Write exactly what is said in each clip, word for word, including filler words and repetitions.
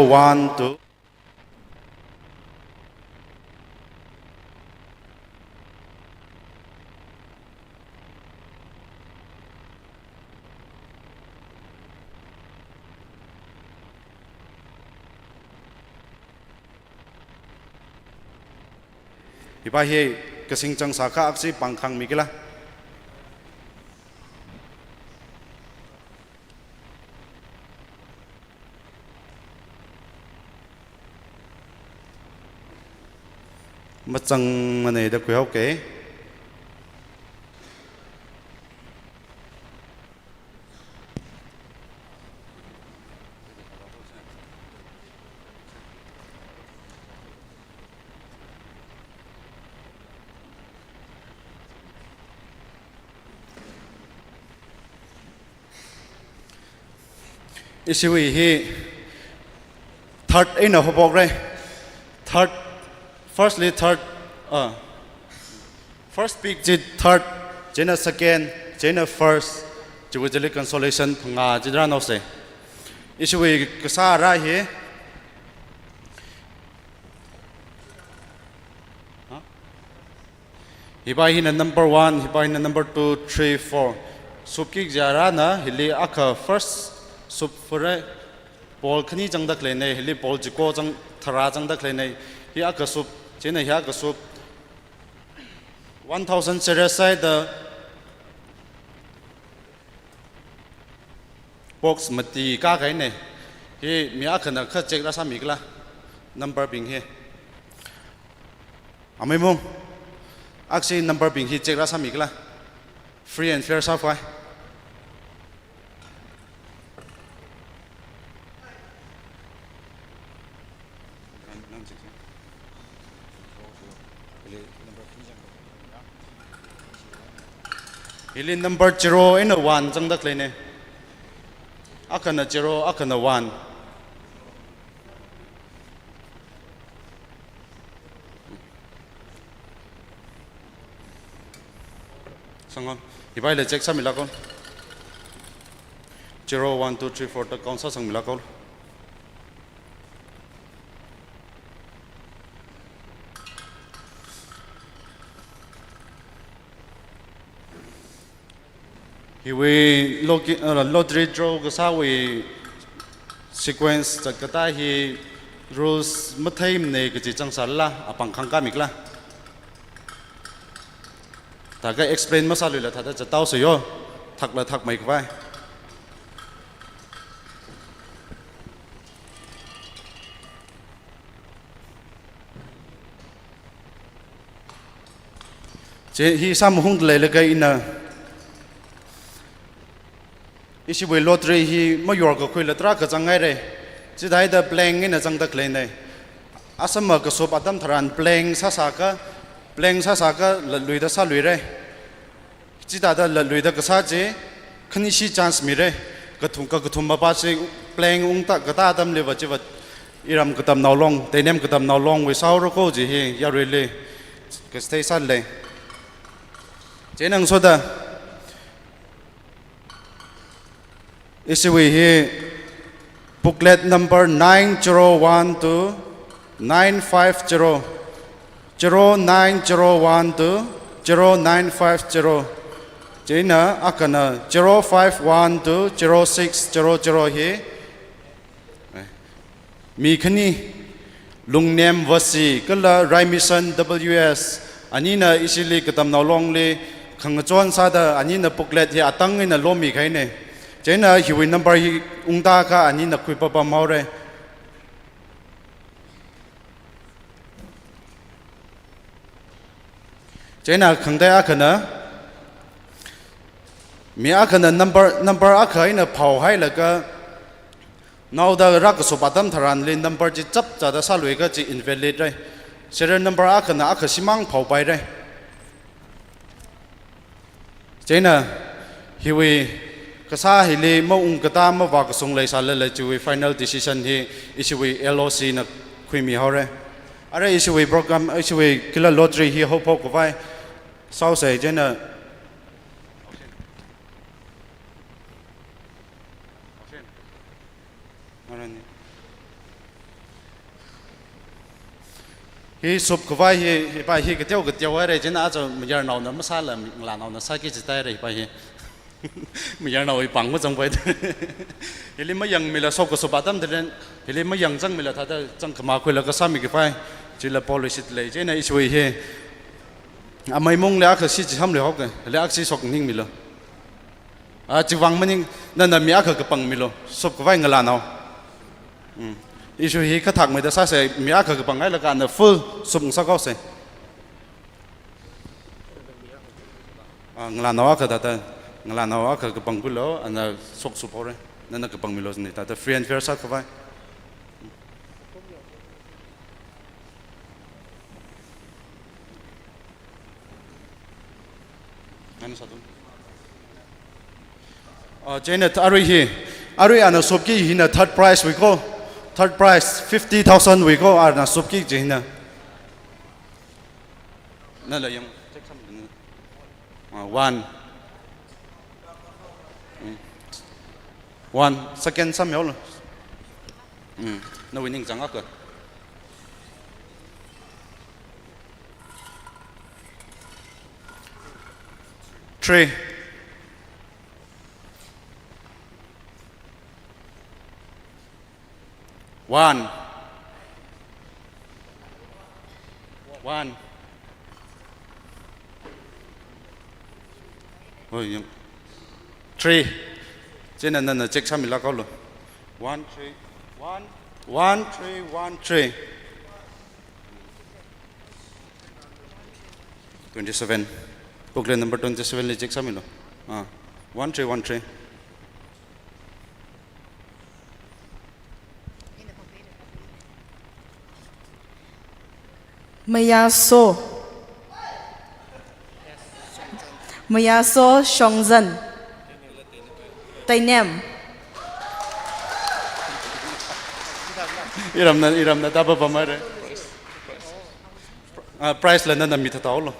one, two. Hipa hi kasing chang sākha aksi pāng khangmi kala. Machangmana da khuihao ke. Ishiwui hi third eina haophokra. Third, firstly third, ah, first pick chi third, chieina second, chieina first, chiwui chili consolation phangā chi rānaosa. Ishiwui kasā rā hi. Huh? Hipa hina number one, hipa hina number two, three, four. Supki kazā rāna, hili akha first sup fure, ball khani changda khaleina, hili ball chiko chang, tharā changda khaleina. Hi akha sup, chieina hi akha sup. One thousand series sāda box mati kākahaina. Hi mi akhana kha check rāsāmi kala. Number bing hi. Amaimung. Aksi number bing hi check rāsāmi kala. Free and fair sāphai. Hili number zero eina one changda khaleina. Akhana zero, akhana one. Sangam, hipa hila check sāmilāka. Zero, one, two, three, four da count sāsangmilāka. Hiwui loki-, uh, lottery draw kasāwui sequence zatkatā hi rules matheimana kaji chang sālala, apāng khangkāmi kala. Thākha explain masāluila thāda zathaosa yo, thakla thakmei khavai. Chi hi sāmahungda leilaga ina, ishiwui lottery hi mayor kakhuila tarākha zangngaira. Chithāda blank eina zangda khaleina. Asama kasup atam tharan blank sāsākha, blank sāsākha latluida sāluira. Chithāda latluida kasā chi, khanishi chance mira. Kathum, kakathum mapa chi blank ungta, katā atamliva chiva iram katamnao long, Teinem katamnao longwui sāhaora ko chi hi yaruili kasāthei sālei. Chieina ngasoda, ishiwui hi booklet number nine zero one two nine five zero, zero nine zero one two zero nine five zero. Chieina akhana zero five one two zero six zero zero hi. Mi khani, Lungnem Vasi kala Raimison W S, anina ishili katamnao longli khangachon sāda anina booklet hi atang eina lomi kahaina. Chieina hiwui number hi ungtākha anina khuipapam haora. Chieina khangatei akhana, mi akhana number, number akha eina phaohailaga, naoda rākasup atam tharanli number chi chapchāda sāluikha chi invalid rai. Serial number akhana akha shimāng phaopaira. Chieina hiwui kasā hili maung katā mavākashung leisālala chiwui final decision hi ishiwui L O C na khuimi haora. Ara ishiwui program, ishiwui kila lottery hi haophok khavai sāhaosa chieina. Ngarani. Hi sop khavai hi, hipa hi kateo kateo haira, chieina aja mayarnaona masāla, ngalānaona sāki jithaira hipa hi. Mayarnao hi pāng mazangpai. Hili mayangmila sop kasop atam tharan, hili mayangzangmila thāda zangkhamakhuilaga sāmi khavai, chila policy lei, chieina issue hi. Amei mungli akha si chi hamle hoke, hili akha si shokningmilo. A, chiwui vang maning, nana mi akha kapangmilo, sop khavai ngalānao. Mm. Issue hi kathak meida sāsa, mi akha kapang hailaga ana full sop ngasakhaosa. A, ngalānao akha thāda, ngalānao akha kapangkhuilo, ana shok sop haora, nana kapangmilo jina thāda, free and fair sā khavai. Ana sāthu. Ah, chieina th-, arui hi, arui ana sopki hina third prize wui ko, third prize fifty thousand wui ko, ana sopki chi hina. Nala yang, check sāmi. Ah, one. Mm. One, second sāmihaolo. Mm. Nawui ningchāng akha. Three. One. One. Oi, yang. Three. Chieina nana check sāmilākhaolo. One, three, one, one, three, one, three. Twenty-seven. Booklet number twenty-seven li check sāmilo. Ah, one three one three. Mayaso. Mayaso Shongzan. Tainem. Iramna, iramna taba pamare. Ah, prize la nana mithathaolo.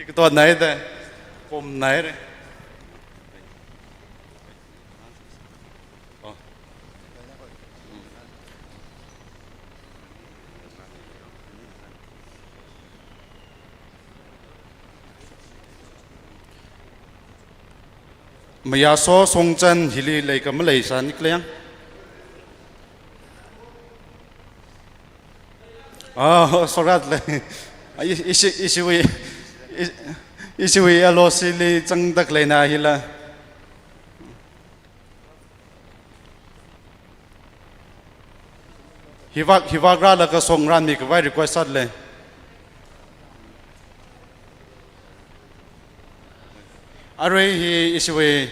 Ikato naida, kom naire. Oh. Mayaso Shongzan hili leika maleisāni khalei yang. Ah, sorry le. Ai, ishi, ishiwui, ishi, ishiwui L O C li zangda khaleina hila. Hivak, hivak rālaga song ngarānmi khavai request sāle. Arui hi ishiwui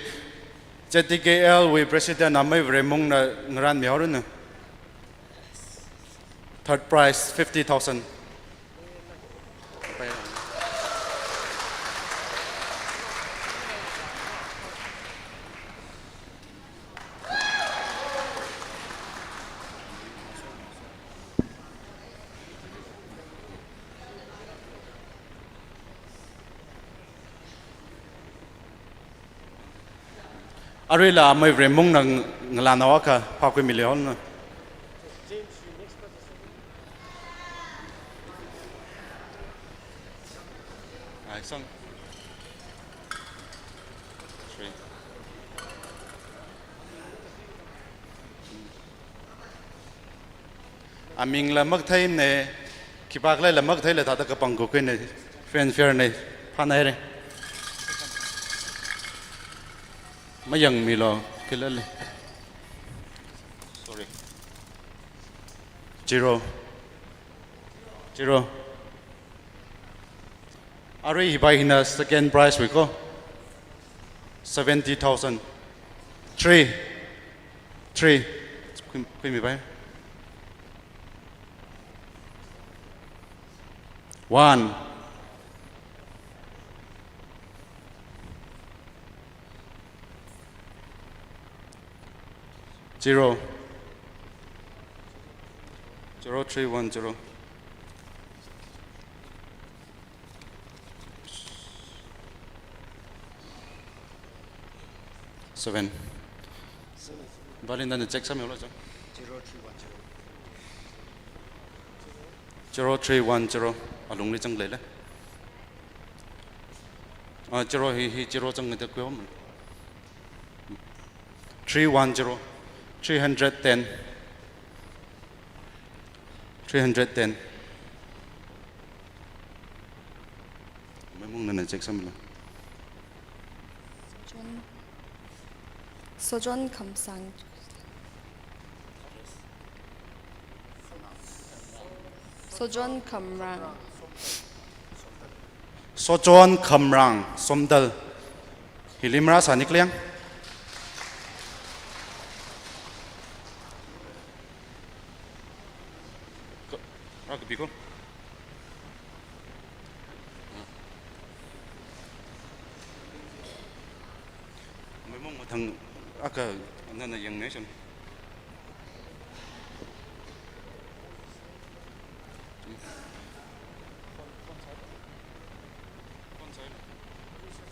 Z T K L wui President Amei Vremungna ngarānmihaoranu. Third prize, fifty thousand. Aruila Amei Vremungna ngalānao akha phākhuimilāhaoranu. Ai, song. Three. Amingla makatheine, khipākhaleila makatheila thāda kapangkakhuine, fanfare ne, phānaire. Mayangmilo, khilale. Sorry. Zero. Zero. Arui hipa hina second prize wui ko. Seventy thousand. Three. Three. Khui, khuimipai. One. Zero. Zero three one zero. Seven. Bali nana check sāmihaolo, chang. Zero three one zero. Zero three one zero, alungli zangleile. Ah, zero hi, hi zero zangda kuiom. Three one zero, three hundred ten. Three hundred ten. Maimung nana check samla. Sochon, Sochon Khamsang. Sochon Khamrang. Sochon Khamrang, Somdal. Hili marāsāni kaliang. Ka-, rā kapi ko. Maimung mathang akha nana yangnei shan.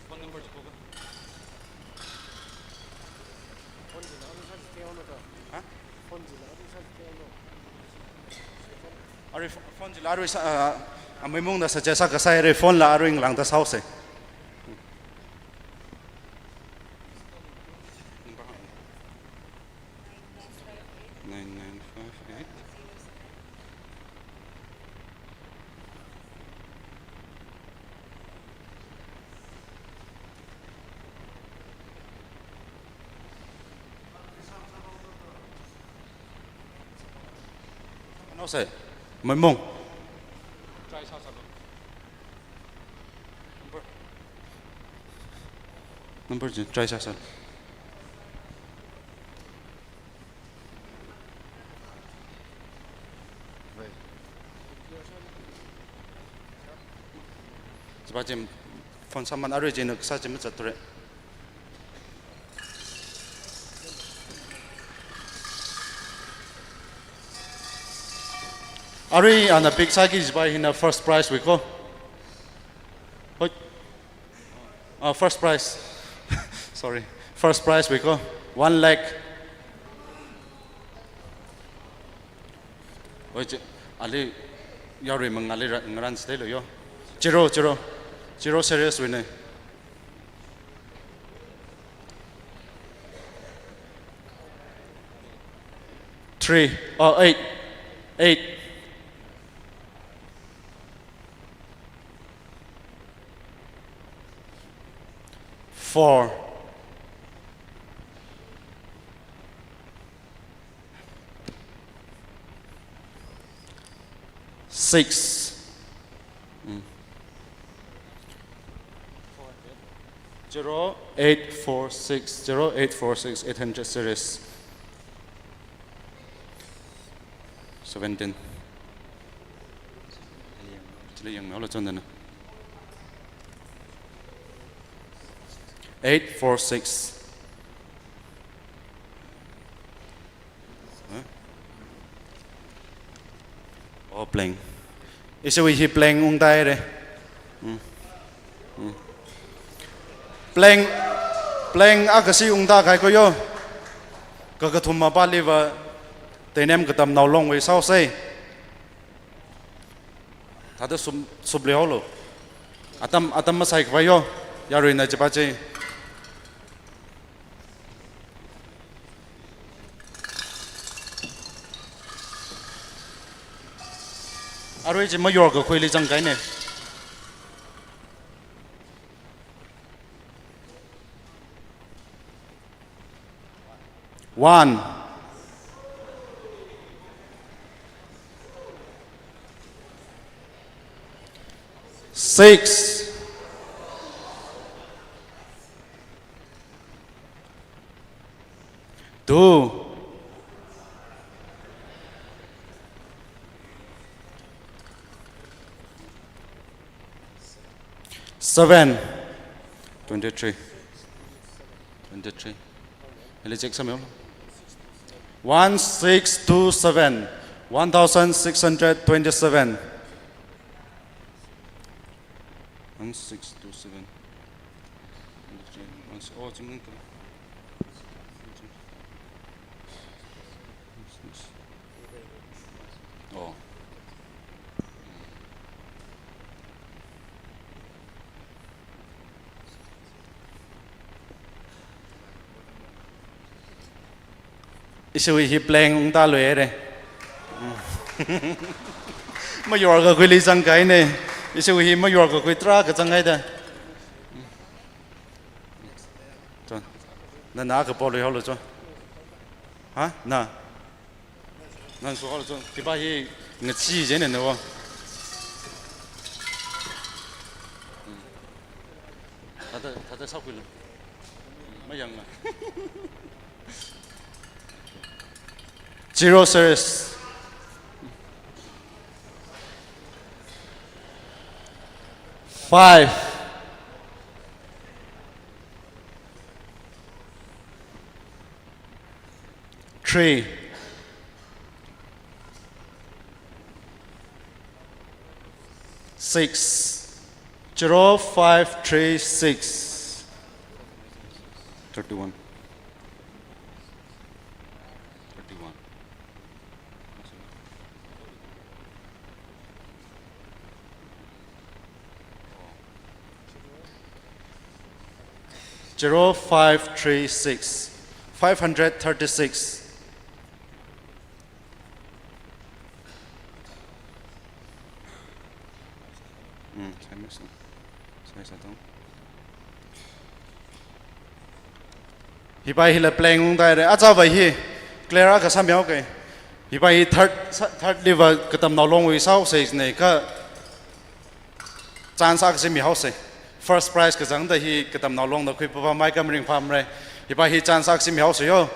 Phone number chi ko ka. Ha? Arui pho-, phone chila arui sā, ah, ah, Maimungna suggest sākasai arui phone la arui ngalāngda sāhaose. Nine nine five eight. Ano se, Maimung. Try sāsālu. Number. Number chi try sāsālu. Chiva chi phone sāman arui chi na kasā chi mazatdalei. Arui ana pick sāki chiva hina first prize wui ko. Hoi. Ah, first prize. Sorry. First prize wui ko. One lakh. Oi, chi, ali yarui mangāli ra-, ngarān stay lo yo. Zero, zero. Zero series wui ne. Three, oh, eight. Eight. Four. Six. Mm. Zero eight four six, zero eight four six, eight hundred series. Seventeen. Chili yangmeola chondana. Eight four six. Huh? Oh, blank. Ishiwui hi blank ungtāhaire. Hmm. Hmm. Blank, blank akha si ungtākahai ko yo. Kakathuma pāliva Teinem Katamnao Longwui sāhaose. Thāda sup, sup leihaolu. Atam, atam masai khavai yo. Yaruina chiva chi. Arui chi mayor kakhuili zangkahaine. One. Six. Two. Seven. Twenty-three. Twenty-three. Hili check sāmilu. One six two seven. One thousand six hundred twenty-seven. One six two seven. One six, oh, chimney. Oh. Ishiwui hi blank ungda loire. Mayorkakhuili zangkahaine. Ishiwui hi mayorkakhui tarākha zanghaida. Cho. Nana kapo luihaolu cho. Ha? Na. Nana suhaolu cho. Hipa hi ngachi jine na wo. Thāda, thāda sākhuilu. Mayangla. Zero series. Five. Three. Six. Zero five three six. Thirty-one. Thirty-one. Zero five three six, five hundred thirty-six. Mm, sai mix na. Sai sa tong. Hipa hila blank ungdaire. Achāva hi clear akha sāmihaoke. Hipa hi third, third liva Katamnao Longwui sāhaosei ne kha chance akha sāmihaosei. First prize kazangda hi Katamnao Longna khuipapa mai kamaring pamre. Hipa hi chance akha sāmihaosei yo.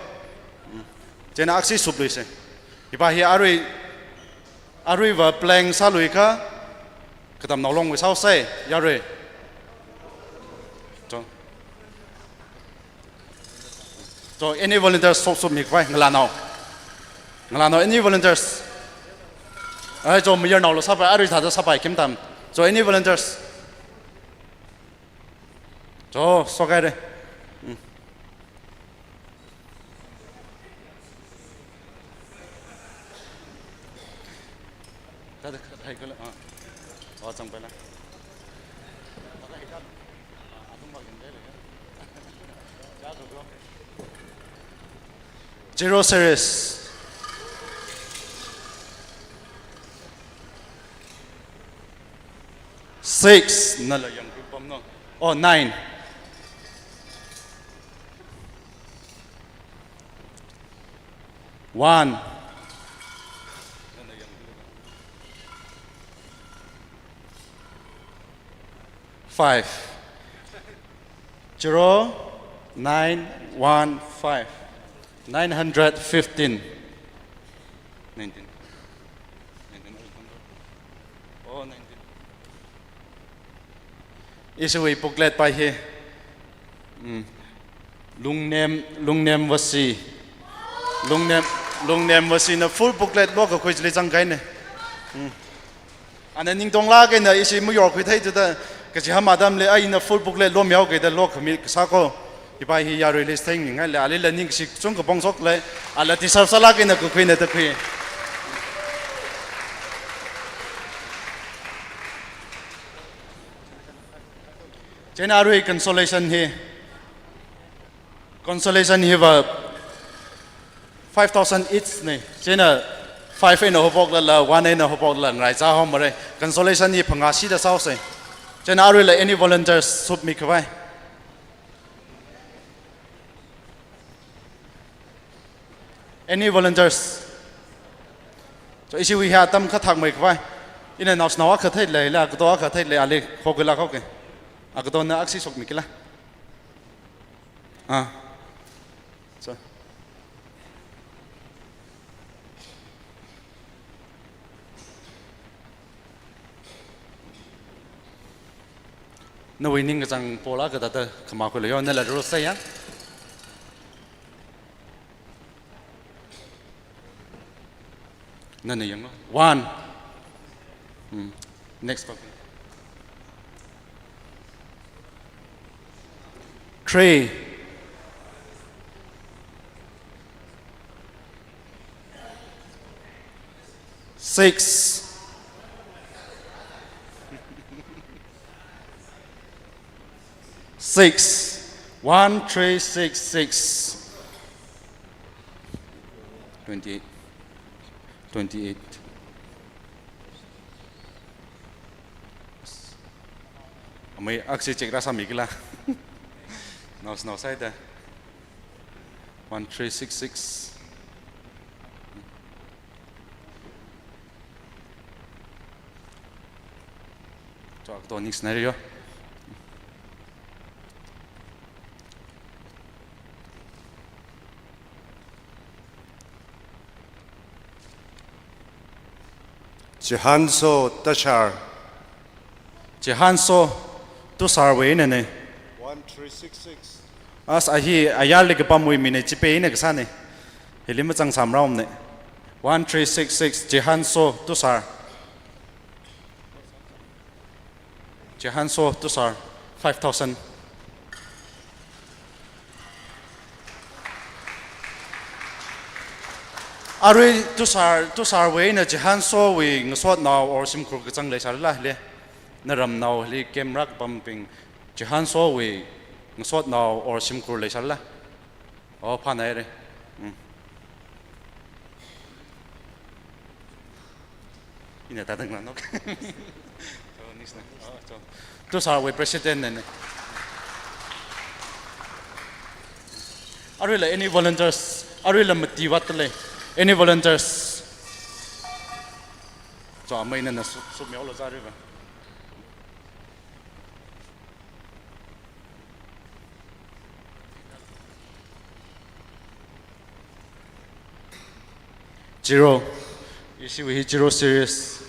Chieina akha sāsupluisei. Hipa hi arui, aruiva blank sāluikha Katamnao Longwui sāhaosei, yarui. Cho. So, any volunteers sop sop mikhavai, ngalānao. Ngalānao, any volunteers? Ai, so, mayarnaolu sāpai, arui thāda sāpai, khim tam. So, any volunteers? So, so kaire. Mm. Thāda, thāda haikala, ah. Oh, zangpaila. Zero series. Six. Nala yangkhui pamno. Oh, nine. One. Five. Zero nine one five. Nine hundred fifteen. Nineteen. Nineteen. Oh, nineteen. Ishiwui booklet pai hi. Mm. Lungnem, Lungnem Vasi. Lungnem, Lungnem Vasina full booklet lokakhui chili zangkahaine. Mm. Ana ningtonglāk eina ishi mayorkhui theithuda, kachi ham atamli, a ina full booklet lomihaoke da lokhami kasā ko. Hipa hi yarui list theingaile, alila ningshi kachungkha pongshokle, ala deserve sālāk eina kakhuina da khui. Chieina arui consolation hi. Consolation hiva five thousand each ne. Chieina five eina haophoklala, one eina haophoklala, ngaraichā haomare. Consolation hi phangā shida sāhaosei. Chieina aruila any volunteers sop mikhavai. Any volunteers? So, ishiwui hi atam kha thakmeikhavai. Ina naoshinao akha theilei, la, agato akha theilei, ali khokhuilāk haoke. Agatona akha sāshok mikila. Ah. So. Nawui ningkachāng pola kathāda khamakhuilu yo, nala rule sāya. Nana yanglu. One. Hmm. Next pa. Three. Six. Six. One, three, six, six. Twenty-eight. Twenty-eight. Amei aksi check rāsāmi kila. Nao, nao side. One three six six. Chok to next scenario. Chihanso Tashar. Chihanso Tusar wui eina ne. One three six six. As ahi ayarli kapamwui mi ne, chipe eina kasā ne. Hili mazangsam raom ne. One three six six, Chihanso Tusar. Chihanso Tusar, five thousand. Arui Tusar, Tusar wui eina Chihanso wui ngasotnao or shimkhur kachāng leisālala le. Naramnao hili camp rākapamping Chihanso wui ngasotnao or shimkhur leisālala. Oh, phānāhaire. Mm. Ina tadang na nok. Cho, next na. Oh, cho. Tusar wui president ne. Aruila any volunteers? Aruila mati wat le. Any volunteers? Cho, amei na na su, su miao lo za aruiva. Zero. Ishiwui hi zero series.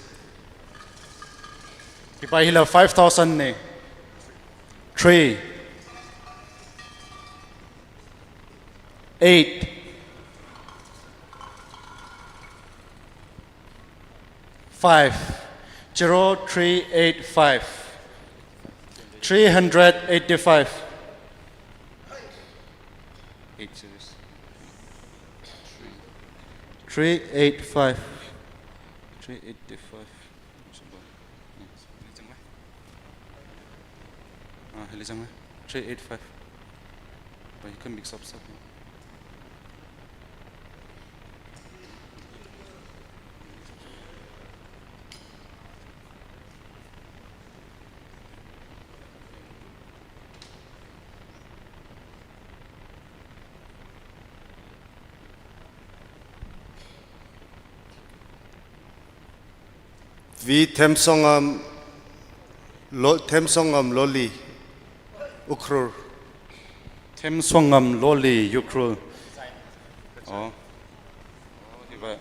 Hipa hila five thousand ne. Three. Eight. Five. Zero three eight five. Three hundred eighty-five. Eight series. Three eight five. Three eighty-five. Ah, hili zanga. Three eight five. Bai ka mix up sāki. V Themsongam Lo-, Themsongam Loli, Ukhrul. Themsongam Loli, Ukhrul. Oh. Hiva,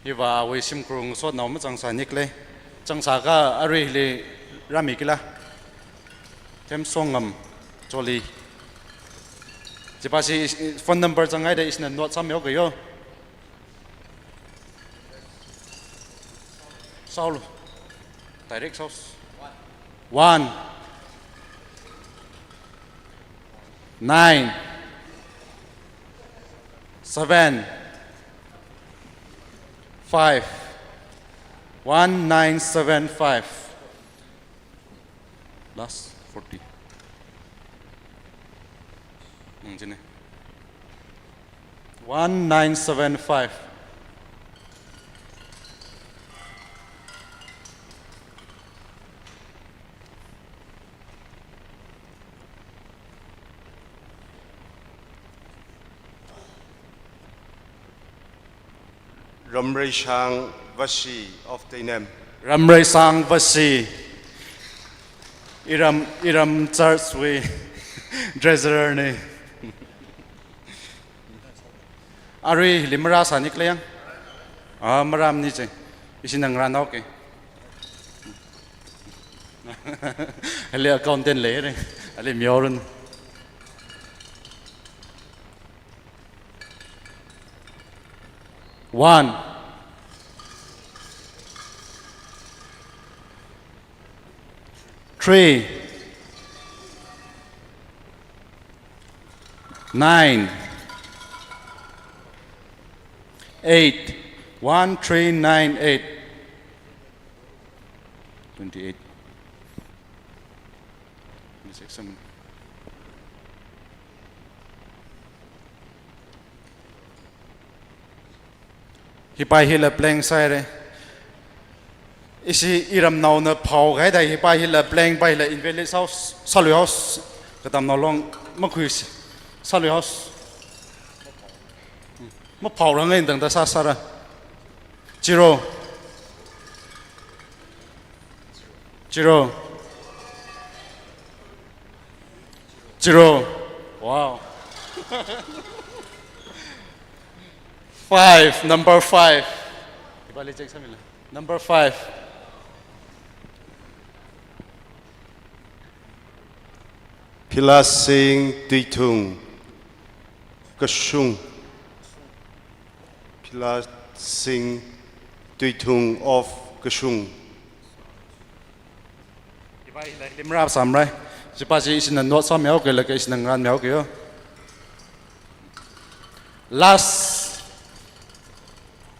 hiva awui shimkhur ngasotnao mazangsā nik le. Zangsākha aruili rāmi kila. Themsongam Loli. Chipa si phone number zangngaida ishina note sāmihaoka yo. Saul. Direct Saul. One. Nine. Seven. Five. One nine seven five. Last forty. Hmm, sini. One nine seven five. Ramreishang Vashi of Teinem. Ramreishang Vashi. Iram, Iram Church wui treasurer ne. Aruili marāsā nik le yang. Ah, marāmani che. Ishina ngarānhaoki. Hili accountant leire. Hili miorun. One. Three. Nine. Eight. One three nine eight. Twenty-eight. Let's examine. Hipa hila blank sāhaira. Ishi iramnaona phao kahaida hipa hila blank pa hila invalid sāhaosa, sāluihaosa, Katamnao Long makhui sāluihaosa. Maphaoranga indang da sāsāra. Zero. Zero. Zero. Wow. Five, number five. Number five. Philasing Tuithung Kashung. Philasing Tuithung of Kashung. Hipa hila limrap samrai. Chipa chi ishina note sāmihaoke, laga ishina ngarānmihaoke yo. Last,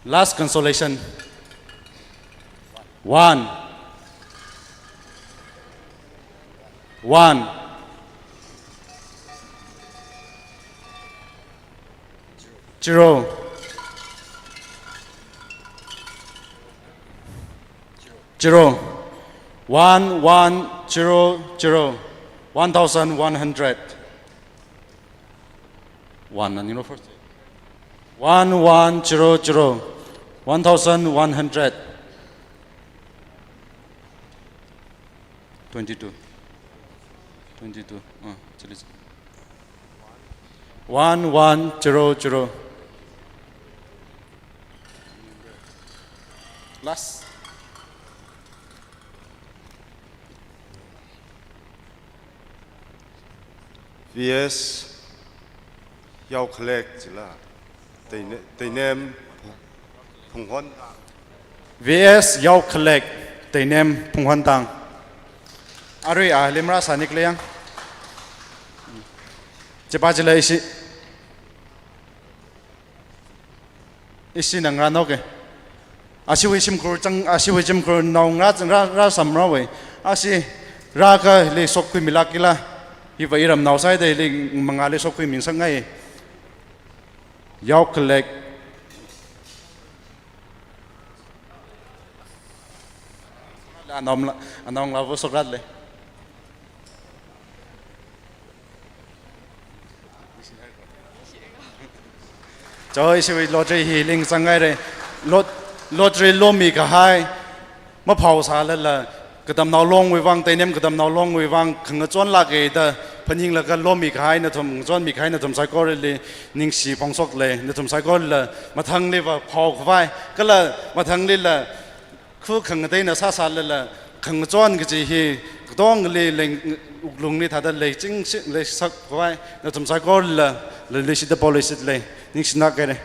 last consolation. One. One. Zero. Zero. One, one, zero, zero. One thousand one hundred. One, and you know first. One, one, zero, zero. One thousand one hundred. Twenty-two. Twenty-two. Uh, actually, one, one, zero, zero. Last. V S Yaokhalek jila. Teine-, Teinem Phunghon. V S Yaokhalek, Teinem Phunghon tang. Arui a limrap sānikle yang. Chipa chila ishi. Ishina ngarānhaoke. Ashiwui shimkhur chang, ashiwui shimkhurnao ngarā, ngarā, ngarā samrāwe. Ashi rākha hili sokkhuimilākila. Hiva iramnao sāhaida hili mangāli sokkhuimingasakngai. Yaokhalek. Anaomla, anaongalāva sokratle. Chao, ishiwui lottery hi lingzanghaire. Lot-, lottery lomi kahai. Maphao sālala, Katamnao Longwui vang, Teinem Katamnao Longwui vang, khangachonlāke da, phaninglaga lomi kahai nathum, ngachonmi kahai nathum saikorali, ningshi phongshokle, nathum saikorala, mathangliva phao khavai, kala mathanglila, khu khangateina sāsālala, khangachon kaji hi, katongali leng, wuklungli thāda leichingshi, leisakhavai, nathum saikorala, leishida polishitle, ningshinakere.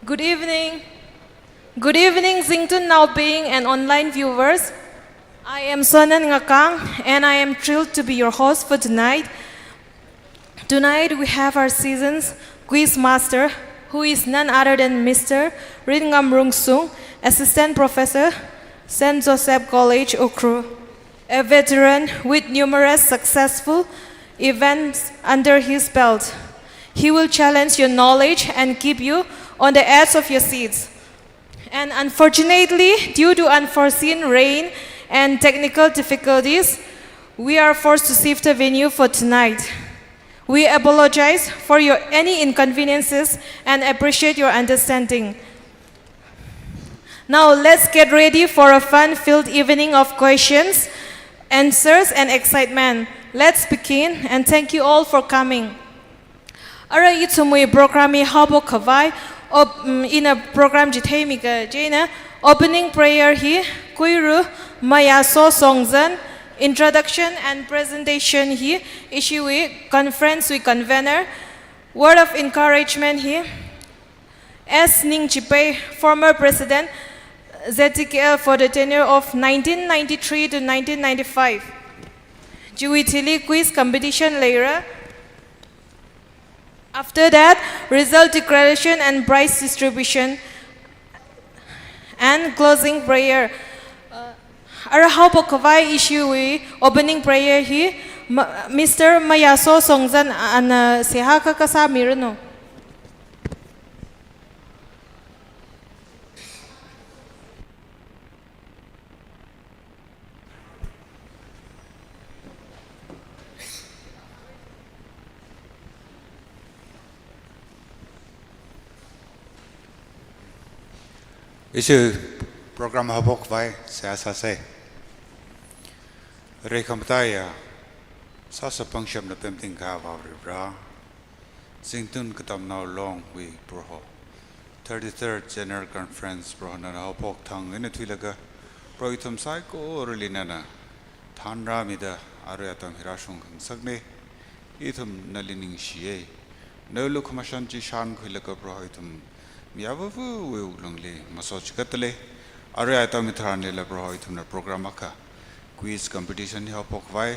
Good evening. Good evening, Zingtun Naobing and online viewers. I am Sonan Ngakang, and I am thrilled to be your host for tonight. Tonight, we have our season's quiz master, who is none other than Mister Rinngam Rungsung, Assistant Professor, Saint Joseph College, Ukhrul, a veteran with numerous successful events under his belt. He will challenge your knowledge and keep you on the edge of your seats. And unfortunately, due to unforeseen rain and technical difficulties, we are forced to shift the venue for tonight. We apologize for your any inconveniences and appreciate your understanding. Now, let's get ready for a fun-filled evening of questions, answers, and excitement. Let's begin, and thank you all for coming. Arui ithumwui program hi haophok khavai, op-, mm, ina program chitheimi kajina, opening prayer hi Kuiru Mayaso Songzan, introduction and presentation hi ishiwui conference wui convener, word of encouragement hi S Ningchipei, former president, Z T K L for the tenure of nineteen ninety-three to nineteen ninety-five. Chiwui thili quiz competition leira. After that, result declaration and prize distribution and closing prayer. Uh, arui haophok khavai ishiwui opening prayer hi Ma-, Mister Mayaso Songzan ana seihā kha kasā miranu. Ishi program haophok khavai seihā sāsa. Rekhamataiya, sāsā pangshapna pemting khavā Varivara. Zingtun Katamnao Longwui Proho, thirty-third General Conference Proho nana haophok thang eina thuilaga, Proho ithum saikorali nana thanrāmida arui atam hi rāshung khangasakna. Ithum nali ningshiya. Nawui lukhamashan chi shānkhuilaga Proho ithum mi avāvawui wuklungli masochigatda lei. Arui atam hitharanlila Proho ithumna program akha quiz competition hi haophok khavai,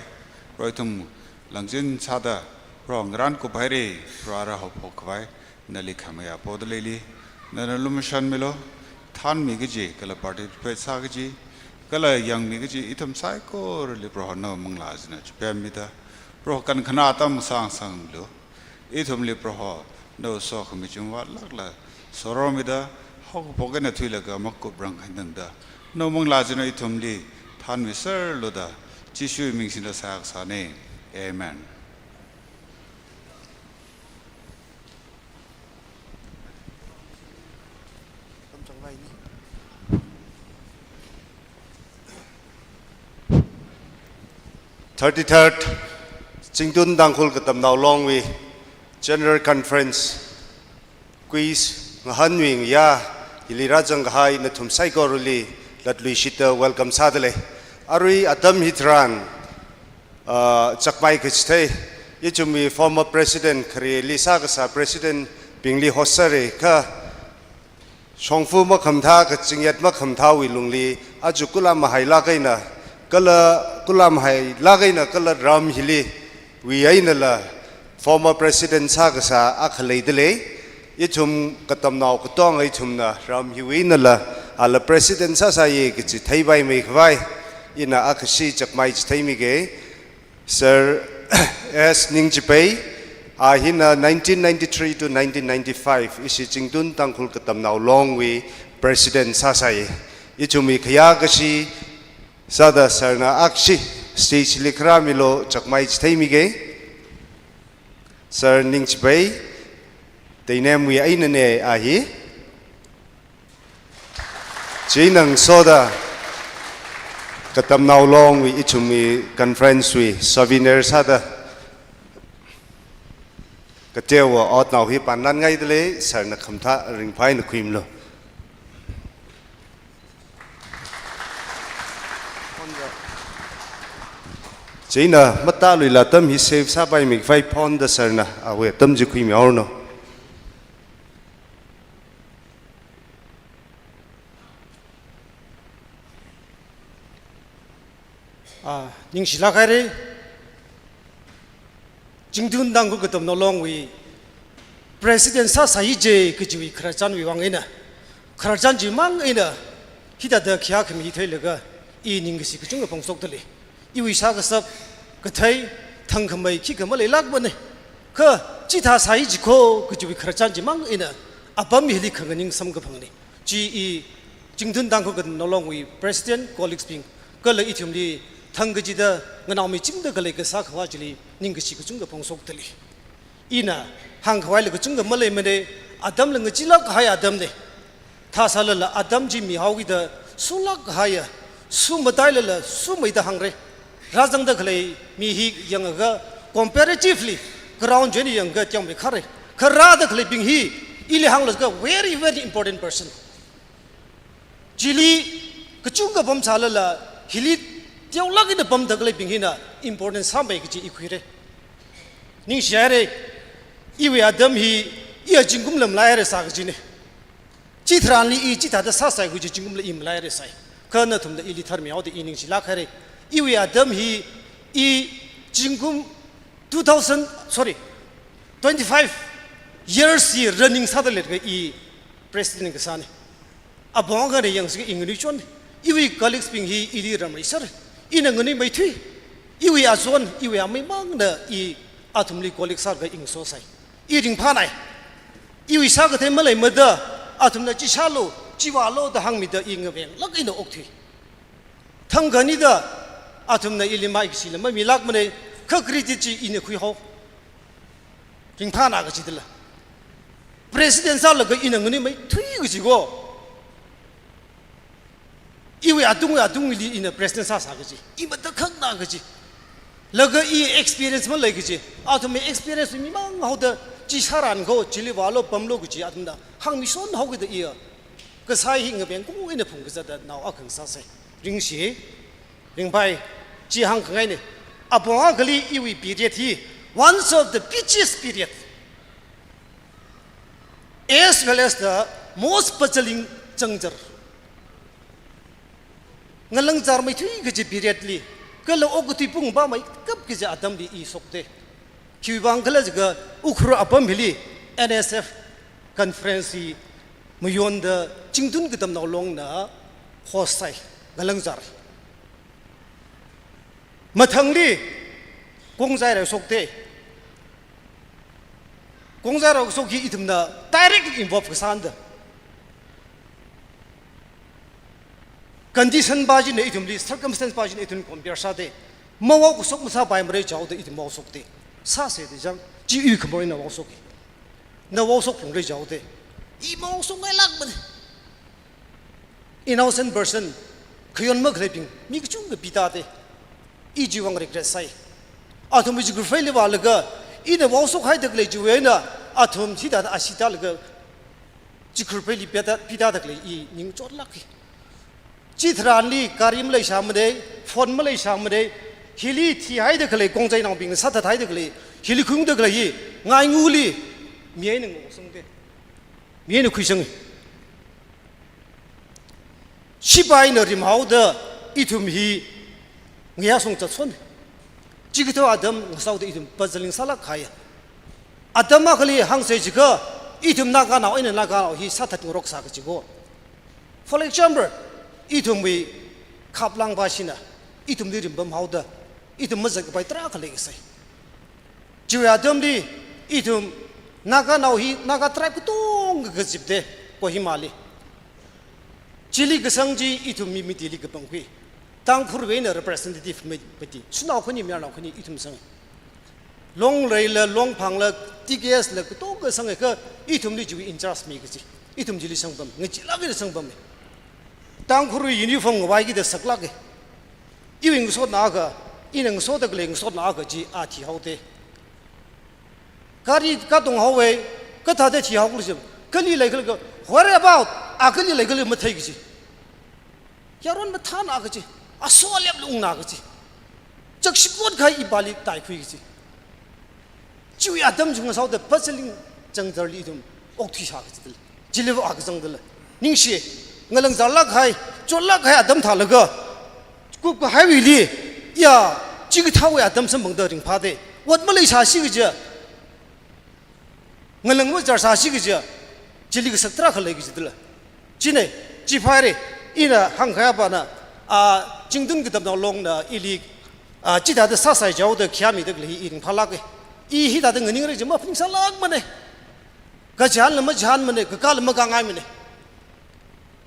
Proho ithum langzin sāda Proho ngarānkup haira. Proho arui haophok khavai nali khamayā poda leili, nana lumashanmilu. Thanmi kaji, kala participate sā kaji, kala yangmi kaji, ithum saikorali Proho nawui manglā china chipemmida, Proho kankhanā atam sāngasaklu. Ithumli Proho nawui sokhami chungvātlākla soromida, haokaphok eina thuilaga makuprang khanangda, nawui manglā china ithumli thanmiserlu da, Jishuwui ming singda seihā kasāna. Amen. Thirty-third Zingtun Tangkhul Katamnao Longwui General Conference quiz ngahānwui ngayā hili rāzang kahai nathum saikorali latluishitda welcome sāda lei. Arui atam hitharan, ah, chakmai kachithei, ithumwui former president, khareli sākasā president bingli host sāra kha, shongfa makhamathā, kachingayat makhamathāwui lungli, aja kala mahailāk eina, kala, kala mahailāk eina, kala ram hili, wui einala, former president sākasā akha leida lei. Ithum katamnao katonga ithumna ram hiwui einala, ala president sāsāya kaji theipaimei khavai, ina akhashi chakmai chitheimika. Sir S Ningchipei, a hina nineteen ninety-three to nineteen ninety-five, ishi Zingtun Tangkhul Katamnao Longwui President sāsāya. Ithumwui khayā kashi sāda sir na akhashi stage li kharāmilu, chakmai chitheimika. Sir Ningchipei, Teinemwui einana a hi. Chieina ngasoda Katamnao Longwui ithumwui conference wui souvenir sāda kateowa otnao hi panlan ngaida lei, sir na khamathā ringphā eina khuimilu. Chieina matāluila atam hi save sāpaimei khavai phone da sir na awui atam chi khuimihaoranu. Ah, ningshilāk haira. Chingtun Tangkhul Katamnao Longwui President sāsai je kajiwui khararchanwui vang eina, khararchan chimang eina hithāda khayākhami theilaga i ningkashi kachungkha phongshokdalei. Iwui sākasā kathei thangkhamei khikha maleilākmana. Kha chithā sāi jikho kajiwui khararchan chimang eina apam hili khanganing samkaphangna. Chi i Chingtun Tangkhul Katamnao Longwui President, colleagues bing, kala ithumli thang kachida nganaomichingda khalei kasā khavā chili ningkashi kachungkha phongshokdalei. Ina hāngkhavai la kachungkha maleimana, atamla ngacheelāk kahai atamna. Thāsālala atam chi mihaokida sunglaga haiya, sumatailala sumeida hāngra. Rāzangda khalei mi hi yangakha comparatively ground chieina yangakha teomeikharra. Kha rāda khaleibing hi ili hānglaga very, very important person. Chili kachungkha pamsālala hili teolāk eina pamda khaleibing hina important sāmei kaji i khuira. Ningshi haira, iwui atam hi iya zingkum lam laihaira sā kajina. Chitharanli i chithāda sāsai kaji zingkumla i malaihaira sai. Kha nathumna ili tharmihaoda i ningshilāk haira. Iwui atam hi i zingkum two thousand, sorry, twenty-five years hi running sāda leilakha i President kasāna. Apong akhana yangsakha i nganuichon, iwui colleagues bing hi ili ramreiser, ina nganuimeithui. Iwui azon, iwui amei mangna i athumli colleague sālaga i ngasosai. I ringphānai. Iwui sākathei maleimada, athumna chi sālu, chi vālu da hāngmida i ngavenglāk eina okthui. Thangkhanida athumna ili maikashila mamilākmana, kha credit chi ina khuihao. Ringphāna kachidala. President sālaga ina nganuimeithui kaji ko. Iwui atungwui atungli ina president sāsā kaji. I matakhangna kaji. Laga i experience malei kaji. Athumwui experience mimang haoda chi sāran ko, chili vālu pamlu kaji athumna hāngmishon haokida iya kasā hi ngaveng kung eina phungkazatda nao akha ngasāsai. Ringshi, ringphai, chi hāngkhangaina. Apong akhali iwui period hi one of the busiest period, as well as the most puzzling juncture. Ngalangzarmeithui kaji period li, kala okathui pung pāmeikap kaji atamli i shokta. Khiwuivang khala jiakha Ukhrul apam hili N S F conference hi mayonda Chingtun Katamnao Longna host sāi, ngalangzar. Mathangli Kongzai rao shokta. Kongzai rao shok hi ithumna directly involve kasāna da. Condition pa china ithumli, circumstance pa china ithum compare sāda. Mavao kashok masāpaimara jihaoda ithum vao shokta. Sāsa da chang, chi i khamor ina vao shok hi. Na vao shokphungra jihaoda. I vao shokngailākmana. Innocent person, khayon makhaleibing, mi kachungkha pitāda. I chiwui vang regret sāi. Athum chi kharpheili vālaga, ina vao shokhaida khalei chiwui eina, athum hithāda ashee tālaga, chi kharpheili pita, pitāda khalei i ning chotlāka. Chitharanli gari maleisāmana, phone maleisāmana, hili thihaida khalei Kongzainaobingna sāthathaida khalei, hili khuiungda khalei hi, ngainguli, mi eina ngaosangda. Mi eina khuisanga. Sipaina rimhaoda ithum hi ngayā song zatson. Chikathā atam ngasoda ithum puzzling sālāk kahai. Atam akhali hāngsa jiakha ithum Naganao eina Naganao hi sāthatngarok sā kaji ko. For example, ithumwui khaplangpa china ithumli rimpamhaoda, ithum mazatkapai tarākha leikasai. Chiwui atamli ithum Naganao hi Naga tribe katonga kazipda Kohimali. Chili kasang chi ithum mi mitili kapangkhui. Tangkhulwui eina representative mi mati. Shanao khani, mayarnao khani ithum sanga. Longreila, Longphangla, T K S la katonga sanga kha ithumli chiwui in-charge mi kaji. Ithum chili sangpam, ngacheelāk eina sangpam. Tangkhulwui uniform ngavaikida saklāka. Iwui ngasotna akha, ina ngasoda khalei ngasotna akha chi a thihaoda. Gari katong haowa, kathāda thihao khala jam. Kali leikhala kha, where about? A kali leikhala mathei kaji. Yaron mathāna kaji. Aso alep lungna kaji. Chakshikot kahai ipāli taikhui kaji. Chiwui atam chi ngasoda puzzling juncture li ithum okthuisa kajidala. Chili vao akha zangdala. Ningshi, ngalangzarlāk kahai, chotlāk kahai atam thālaga. Kupkahaiwuili, Ya, chikathāwui atam samphangda ringphāda. Ot maleisāsi kaja. Ngalang macharsāsi kaja. Chili kasak tarākha lei kajidala. China, chi phāra, ina hāngkahai pana, a, Chingtun Katamnao Longna ili, a, chithāda sāsai jihaoda khayāmida khalei hi i ringphālāka. I hithāda nganingra kaji maphaningsālākmana. Kachihānla machihānmana, kakāla makāngaimana.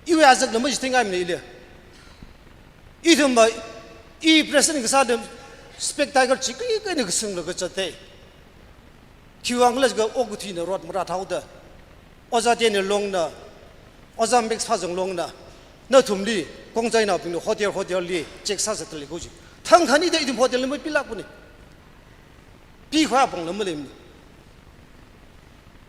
Iwui azakla machitheingaimana ili. Ithumva, i president kasāda spectacle chi kaikaina kasinglaga zatda. Khiwuivang khala jiakha okathuina rot marāthaoda. Ojā Daniel Longna, Ojā Max Phazang Longna, nathumli, Khongjai naobingna hotel hotel li check sāzatda lei kaji. Thangkha anida ithum hotel li mapilākmana. Pikhavai apongla maleimana.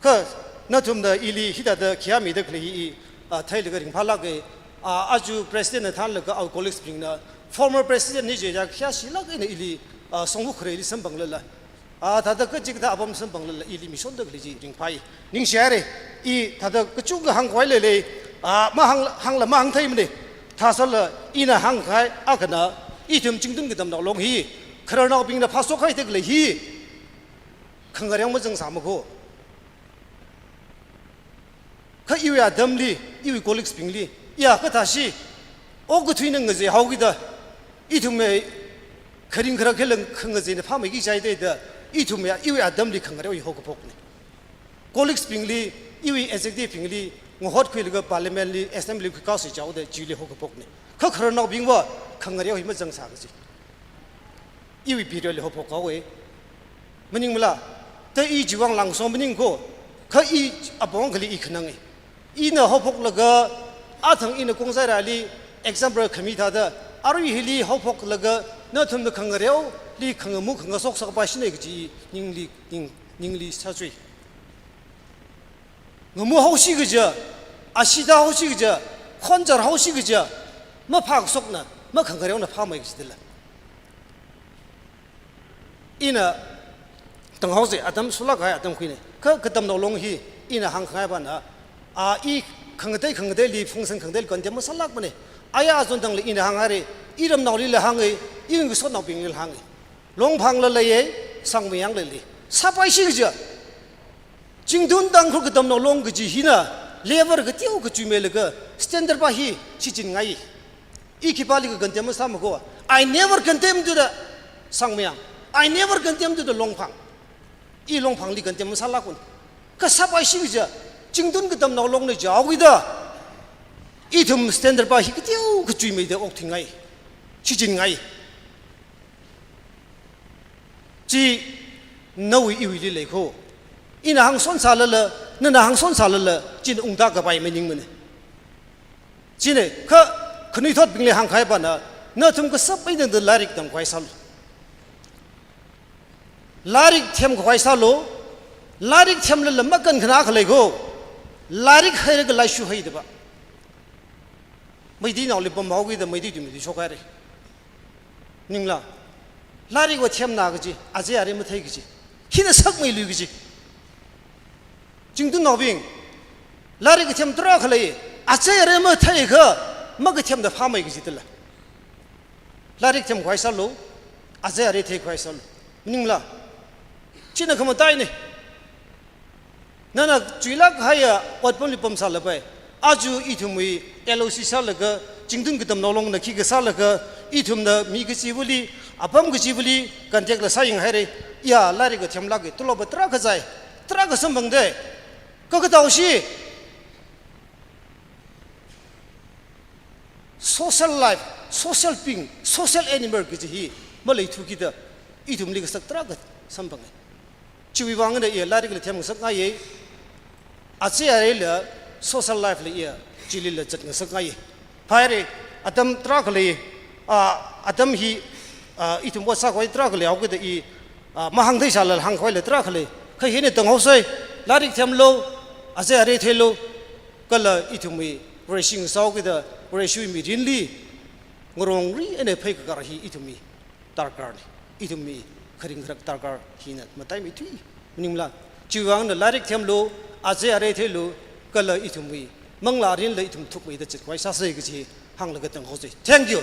Kha nathumna ili hithāda khayāmida khalei hi i, a, theilaga ringphālāka, a, aja president na thānlaga our colleagues bingna, former president na jiakha khayāshilāk eina ili, a, songwuk khareli samphanglala. A, thāda kachikathā apam samphanglala ili mishonda khalei chi ringphāi. Ningshihaira, i thāda kachungkha hāngkhavai leilei, a, mahāng, hāngla mahāngtheimana. Thāsālala ina hāngkahai akhana, ithum Chingtun Katamnao Long hi, khararnaobingna phāshokhaida khalei hi, khangareo mazangsāmako. Kha iwui atamli, iwui colleagues bingli, ya kathāsi, okathuina ngazeihaokida, ithumwui kharing kharak khalang khangazeina phāmeiki jihaida, ithumwui, iwui atamli khangareo hi haokaphokna. Colleagues bingli, iwui executive bingli, ngahotkhuilaga parliament li, assembly li khuikasai jihaoda, chili haokaphokna. Kha khararnaobingva, khangareo hi mazangsā kaji. Iwui period li haophok haowa. Maningmala, ta i chiwuivang langso maningko, kha i apong akhali i khananga. Ina haophoklaga, athang ina Khongjai raili example khami thāda, arui hili haophoklaga, nathumna khangareoli khangamu khangasok sākapaishina kaji ningli, ning, ningli sāchui. Ngamuhaosi kaja, ashee tāhaosi kaja, khonchar haosi kaja, maphākashokna, makhangareona phāmei kajidala. Ina tanghaosa, atam sālākkahai atam khuina. Kha Katamnao Long hi, ina hāngkhangai pana, a, i khangatei khangateili, function khangateili condemn masālākmana. Aya azon tangli ina hānghaira, i ramnaolila hānga, i ngasotnaobinglila hānga. Longphangla leiya, Sangmayangla lei. Sāpaishi kaja. Chingtun Tangkhul Katamnao Long kaji hina, level kateo kachuimeilaga, standard pa hi shichingai. I khipāli ka condemn masāmako. I never condemn to the Sangmayang. I never condemn to the Longphang. I Longphangli condemn masālākkahona. Kha sāpaishi kaja, Chingtun Katamnao Longna jihaokida, ithum standard pa hi kateo kachuimeida okthuingai. Shichinngai. Chi nawui iwuili leiko. Ina hāngshon sālala, nana hāngshon sālala, china ungda kapai maningmana. China, kha khanuithotbingli hāngkahai pana, nathum kasāpai nanda lairik tamkhavai sālu. Lairik themkhavai sālu, lairik themlala makankhana khalei ko, lairik heilaga laishu heida pa. Meiteinaoli pamhaokida Meitei tui Meitei shokhaira. Ningla, lairikva themna kaji, azei arei mathei kaji. Hina sakmeilui kaji. Chingtunnaobing, lairik kathem tarākha lei, azei arei matheiakha, makathemda phāmei kajidala. Lairik themkhavai sālu, azei arei theikhavai sālu. Maningla, china khamataina. Nana chuilāk kahaiya otpamli pamsālapai. Aja ithumwui L O C sālaga, Chingtun Katamnao Longna khikha sālaga, ithumna mi kachivali, apam kachivali, contact la sāyanghaira, ya, lairikva themlāka, tolopva tarākha zai, tarākha samphangda. Kha kathāosi, social life, social being, social animal kaji hi maleithukida, ithumli kasak tarākha samphanga. Chiwuivangna iya lairikla themngasakngaiya, azei areila social life la iya chilila zatngasakngaiya. Phāhaira, atam tarākha lei, a, atam hi, a, ithum ot sākhavai tarākha leihaokida i, a, mahāngtheisālala hāngkhavaila tarākha lei. Kha hina tanghaosa, lairik themlu, azei arei theilu, kala ithumwui Vareshi ngasāhaokida, Vareshiwui mirinli, ngarongri eina pheikakar hi ithumwui darkarna. Ithumwui kharing kharak darkar hina mataimeithui. Maningla, chiwuivangna lairik themlu, azei arei theilu, kala ithumwui manglā mirinla ithum thukmeida zatkhavai sāsa kaji hānglaga tanghaosa. Thank you.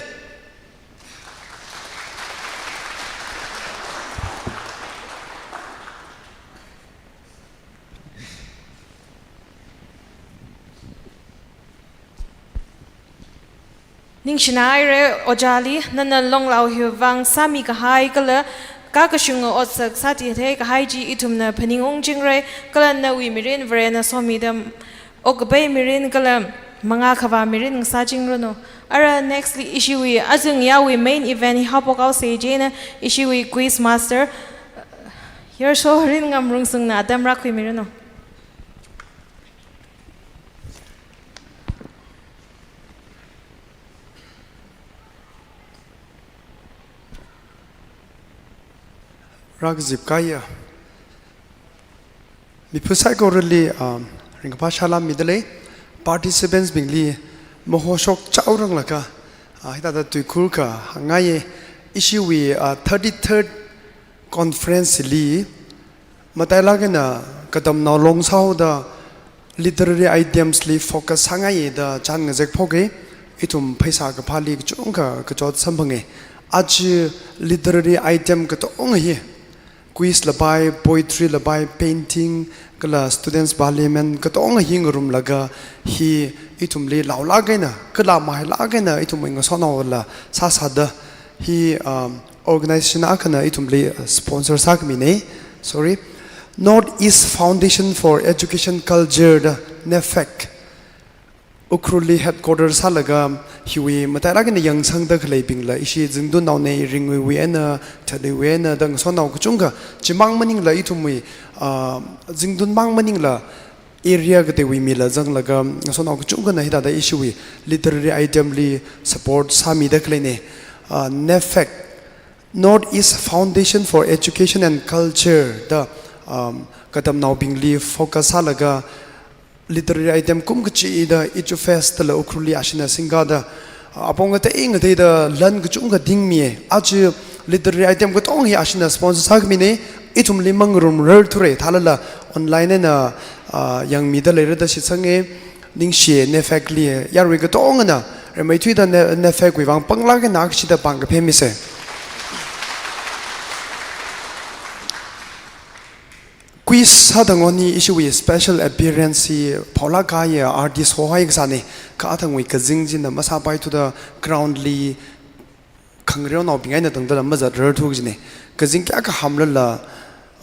Ningshina haira ojāli, nana longlao hiwui vang sāmi kahai kala kakashunga otsak sāchithei kahai chi ithumna phaningung chingra, kala nawui mirin Varena somida okkapai mirin kala mangā khavā mirin ngasā chingranu. Ara nextly ishiwui azing yawui main event hi haophok haosa chieina ishiwui quiz master Yarshorin Ngamrungsungna atam rākhuimiranu. Rākazip kahaiya miphu saikorali, um, ringkaphā salām midalei, participants bingli mahoshok chaoranglaga, uh, hithāda tuikhur kahāng ngaiya, ishiwui, uh, thirty-third conference li matailāk eina katamnao long sāhaoda literary items li focus sāngaiya da chān ngazek phoka, ithum pheisā kaphāli kachungkha kachot samphanga. Aja literary item katonga hi, quiz lapai, poetry lapai, painting, kala students parliament katonga hi ngarumlaga hi ithumli laolāk eina, kala mahailāk eina ithumwui ngasotnaola sāsāda hi, um, organization akhana ithumli, uh, sponsor sākhamina. Sorry. North East Foundation for Education Culture da NEFAC, Ukhrulli headquarter sālaga hiwui matailāk eina yangsangda khaleibingla ishi Zingtunnaona, Ringuiwui eina, Thadeiwui eina da ngasotnao kachungkha, chimang maningla ithumwui, ah, Zingtun mang maningla area kateiwui mila zanglaga ngasotnao kachungkhana hithāda ishiwui literary item li support sāmida khaleina. Ah, NEFAC, North East Foundation for Education and Culture da, um, katamnaobingli focus sālaga literary item kum kachida EduFest la Ukhrulli ashina singkada, uh, apong ngatei ngateida lan kachungkha dingmiya. Aja literary item katonga hi ashina sponsor sākhamina, ithumli mangarumrar thura, thālala online eina, uh, yangmida leira da shitsanga. Ningshi NEFAC li, yarui katongana rimeithuida Ne-, NEFAC wui vang panglāk eina akshida pāng kaphemisa. Quiz sāda ngoni ishiwui special appearance hi phaolāk kahai artist hohai kasāna, kha athangwui kazing china masāpaithuda ground li khangareonaobing eina tangdala mazatrar thu kajina. Kazing kayākha hamlala,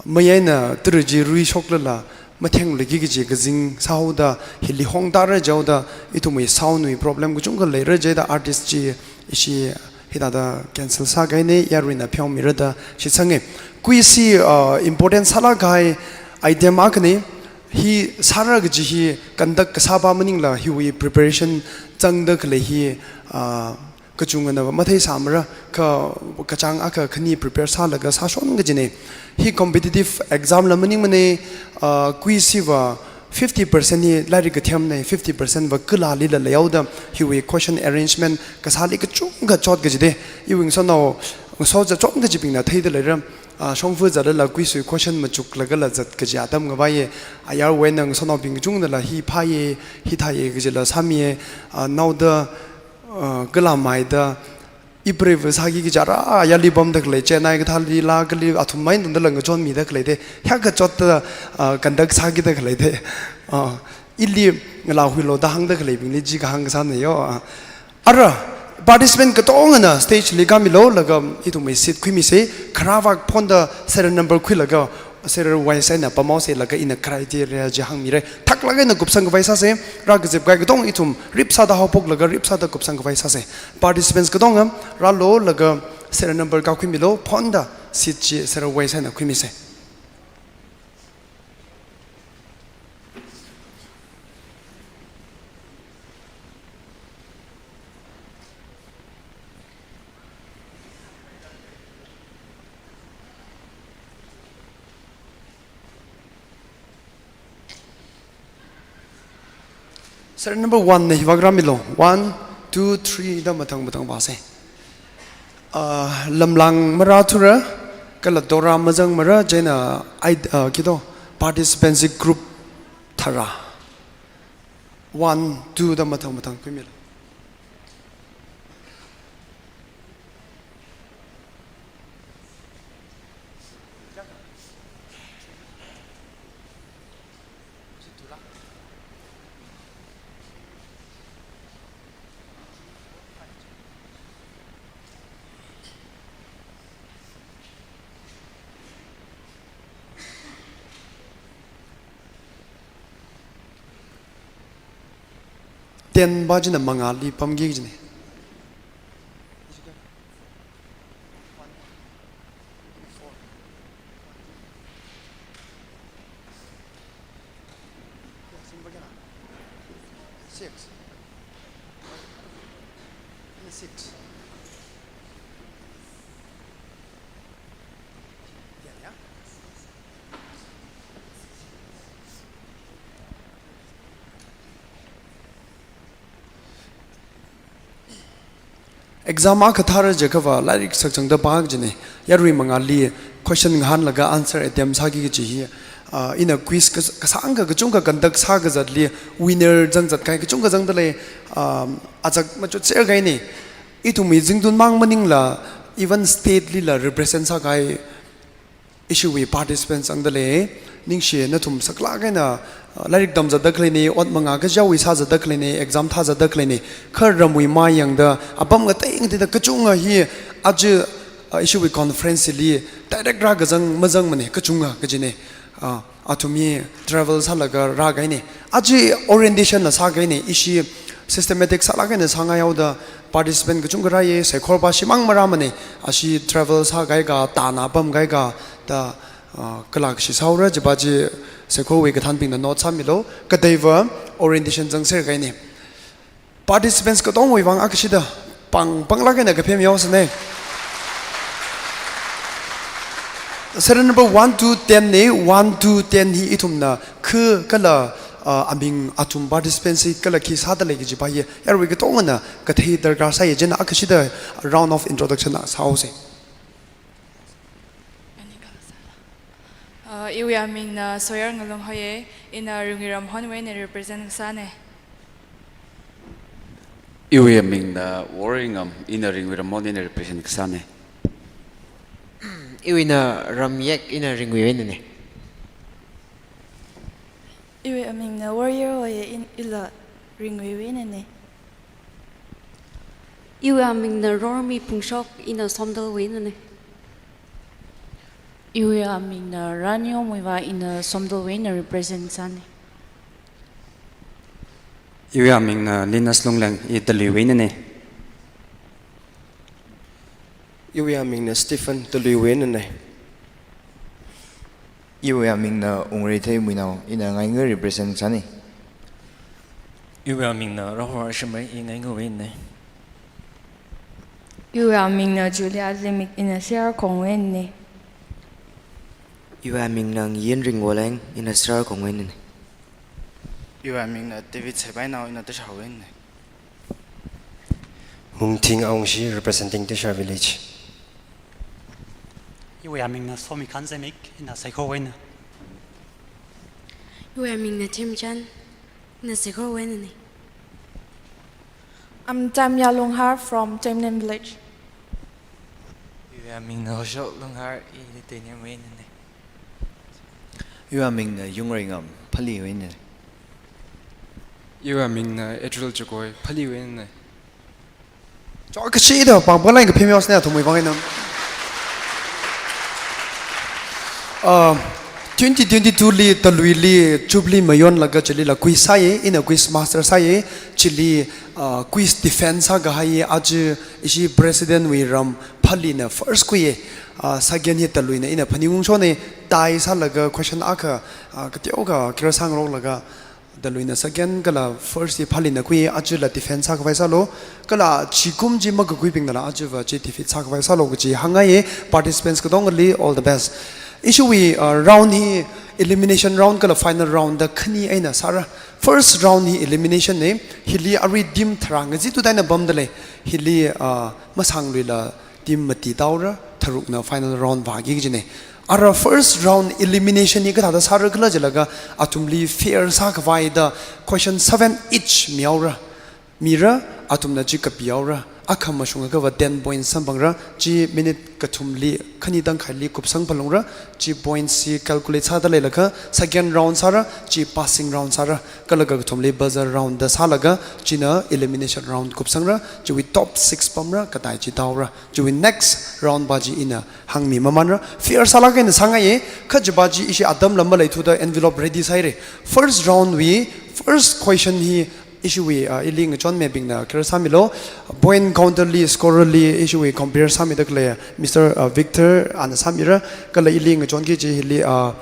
mai eina taraji ruishoklala, mathengluiki kaji kazing sāhaoda, hili hongtāra jihaoda, ithumwui sound wui problem kachungkha leira jida artist chi ishi hithāda cancel sākahaina, yaruina pheomira da shitsanga. Quiz hi, uh, important sālāk kahai item akhana, hi sāra kaji hi conduct kasāpa maningla hiwui preparation zangda khalei hi, uh, kachungana matheisāmara, kha kachāng akha khani prepare sālaga sāshon kajina. Hi competitive exam la maningmana, uh, quiz hiva fifty percent hi lairik kathemna, fifty percent va kalalila leihaoda, hiwui question arrangement kasāli kachungkha chot kajida, iwui ngasotnao, ngasoda chot kajibingna theida leira, ah, shongfa zatlala quiz wui question machuklagala zat kaji atam ngavaiya, ayarwui eina ngasotnaobing kachungnala hi phāya, hi thāya kajila sāmiya, ah, naoda, ah, kalamaida, ipreiva sāki kaja ra, ayarli pamda khalei, Chennai kathāli la kali athum mai tangdala ngachonmida khaleida, hiyākha chotta, ah, conduct sākida khaleida, ah, ili ngalāhuilo da hāngda khaleibingli chi kahāng kasāna yo, ah. Ara, participant katongana stage li kāmilo, laga ithumwui seat khuimisa, kharāvak phonda serial number khuilaga, serial wise eina pamhaosa laga ina criteria chi hāngmira. Thaklāk eina kupsang khavai sāsa, rākazip kahai katong ithum rip sāda haophoklaga rip sāda kupsang khavai sāsa. Participants katonga, rālo laga serial number kakhuimilo, phonda seat chi serial wise eina khuimisa. Serial number one na hivāk rāmilo. One, two, three da mathang mathang vāsa. Ah, lamlang marāthura, kala dora mazangmara, chieina ai, ah, kito, participants group thara. One, two da mathang mathang khuimilo. Ten pa china mangāli pamki kajina. Six. Six. Exam akha thāra jiakhava lairik sakchangda pā kajina. Yarui mangāli question ngahānlaga answer attempt sāki kaji hi, ah, ina quiz kas-, kasāngkha kachungkha conduct sākazatli winner zangzat kahai kachungkha zangdalei, ah, azak machut ser kahaina. Ithumwui zingtun mang maningla, even state lila represent sākahai ishiwui participants zangdalei. Ningshi, nathum saklāk eina, uh, lairik tamzatda khaleina, ot mangā kajiwui sāzatda khaleina, exam thāzatda khaleina, kha ramwui mā yangda, apam ngatei ngateida kachungkha hi aja, uh, ishiwui conference li direct rākazang mazangmana, kachungkha kajina. Ah, athum hi travel sālaga rākahaina. Aja orientation la sākahaina, ishi systematic sālāk eina sāngaihaoda participant kachungkha rāya, saikora pa shimāng marāmana, ashi travel sākahai ka, tāna pamkahai ka, da, ah, kala kashi sāhaora, chipa chi saikorawui kathānbingna note sāmilu, kateiva orientation zangser kahaina. Participants katongawui vang akashida pāng pānglāk eina kaphemihaosana. Serial number one to ten na, one to ten hi ithumna kha kala, ah, aming athum participants hi kala khi sādalei kajipa hi yarui katongana kathei darkar sāya, chieina akashida round of introduction na sāhaosa. Uh, iwui amingna Soyar Ngalung hoya, ina Ringwiram Honwui eina represent kasāna. Iwui amingna Worry Ngam, ina Ringwiram Hon eina represent kasāna. Iwuina Ramyek, ina Ringwui einana. Iwui amingna Warrior hoya, in-, ila Ringwui einana. Iwui amingna Rormi Phungshok, ina Somdalwui einana. Iwui amingna Raniom Muiva, ina Somdalwui eina represent sāna. Iwui amingna Linus Lungleng, i Taluiwui einana. Iwui amingna Stephen, Taluiwui einana. Iwui amingna Ungreithei Muinao, ina Ngainga represent sāna. Iwui amingna Rahul Shimrei, i Ngaingawui einana. Iwui amingna Julia Limik, ina Siar Khongwui einana. Iwui amingna Ngyin Ringwoleng, ina Siar Khongwui einana. Iwui amingna David Saibainao, ina Tashawui einana. Hungthing Aungshi, representing Tasha village. Iwui amingna Somikhan Zemik, ina Saikowui eina. Iwui amingna Themchan, ina Saikowui einana. I'm Tamya Lunghar from Temnem village. Iwui amingna Hoshok Lunghar, i Temnemwui einana. Iwui amingna Yungreingam, Phalliwui einana. Iwui amingna Adriel Chagoi, Phalliwui einana. Chao kashida pāng pānglāk eina kaphemihaosana athumwui vang eina. Ah, twenty twenty-two li Taluili Jubilee mayonlaga chilila quiz sāya, ina quiz master sāya, chili, ah, quiz defense sākahai aja ishi President wui ram Phallina first khuiya, ah, second hi Taluina, ina phaning ungshona, tie sālaga question akha, ah, kateokha kira sāngaroklaga, Taluina second kala first hi Phallina khui, ajala defense sākhavai sālu, kala chikum chi makakhuibingnala ajava chi defeat sākhavai sālu kaji hāngngaiya. Participants katongali all the best. Ishiwui, uh, round hi elimination round kala final round da khani eina sāra. First round hi elimination na, hili arui team tharā ngazithuda eina pamdalei, hili, uh, Masangluila team mati tāhaora, tharukna final round vāki kajina. Ara first round elimination hi kathāda sāra khala jilaga, athumli fair sākhavaida question seven each mihaora. Mira, athumna chi kapihaora. Akha mashungakhava ten points samphangra, chi minute kathumli khani tangkhaili kupsang phalungra, chi points chi calculate sāda leilakha, second round sāra, chi passing round sāra, kala kakathumli buzzer round da sālaga, china elimination round kupsangra, chiwui top six pamra, katai chi tāhaora. Chiwui next round pa chi ina hāngmi mamanra, fair sālāk eina sāngaiya, kha chipa chi ishi atamla maleithuda envelope ready sāhaira. First round wui, first question hi Ishiwui, uh, ili ngachonmibingna kira sāmilo, point counter li, scorer li, ishiwui compare sāmida khalei, Mister, uh, Victor, ana sāmira, kala ili ngachonki kaji hili, uh,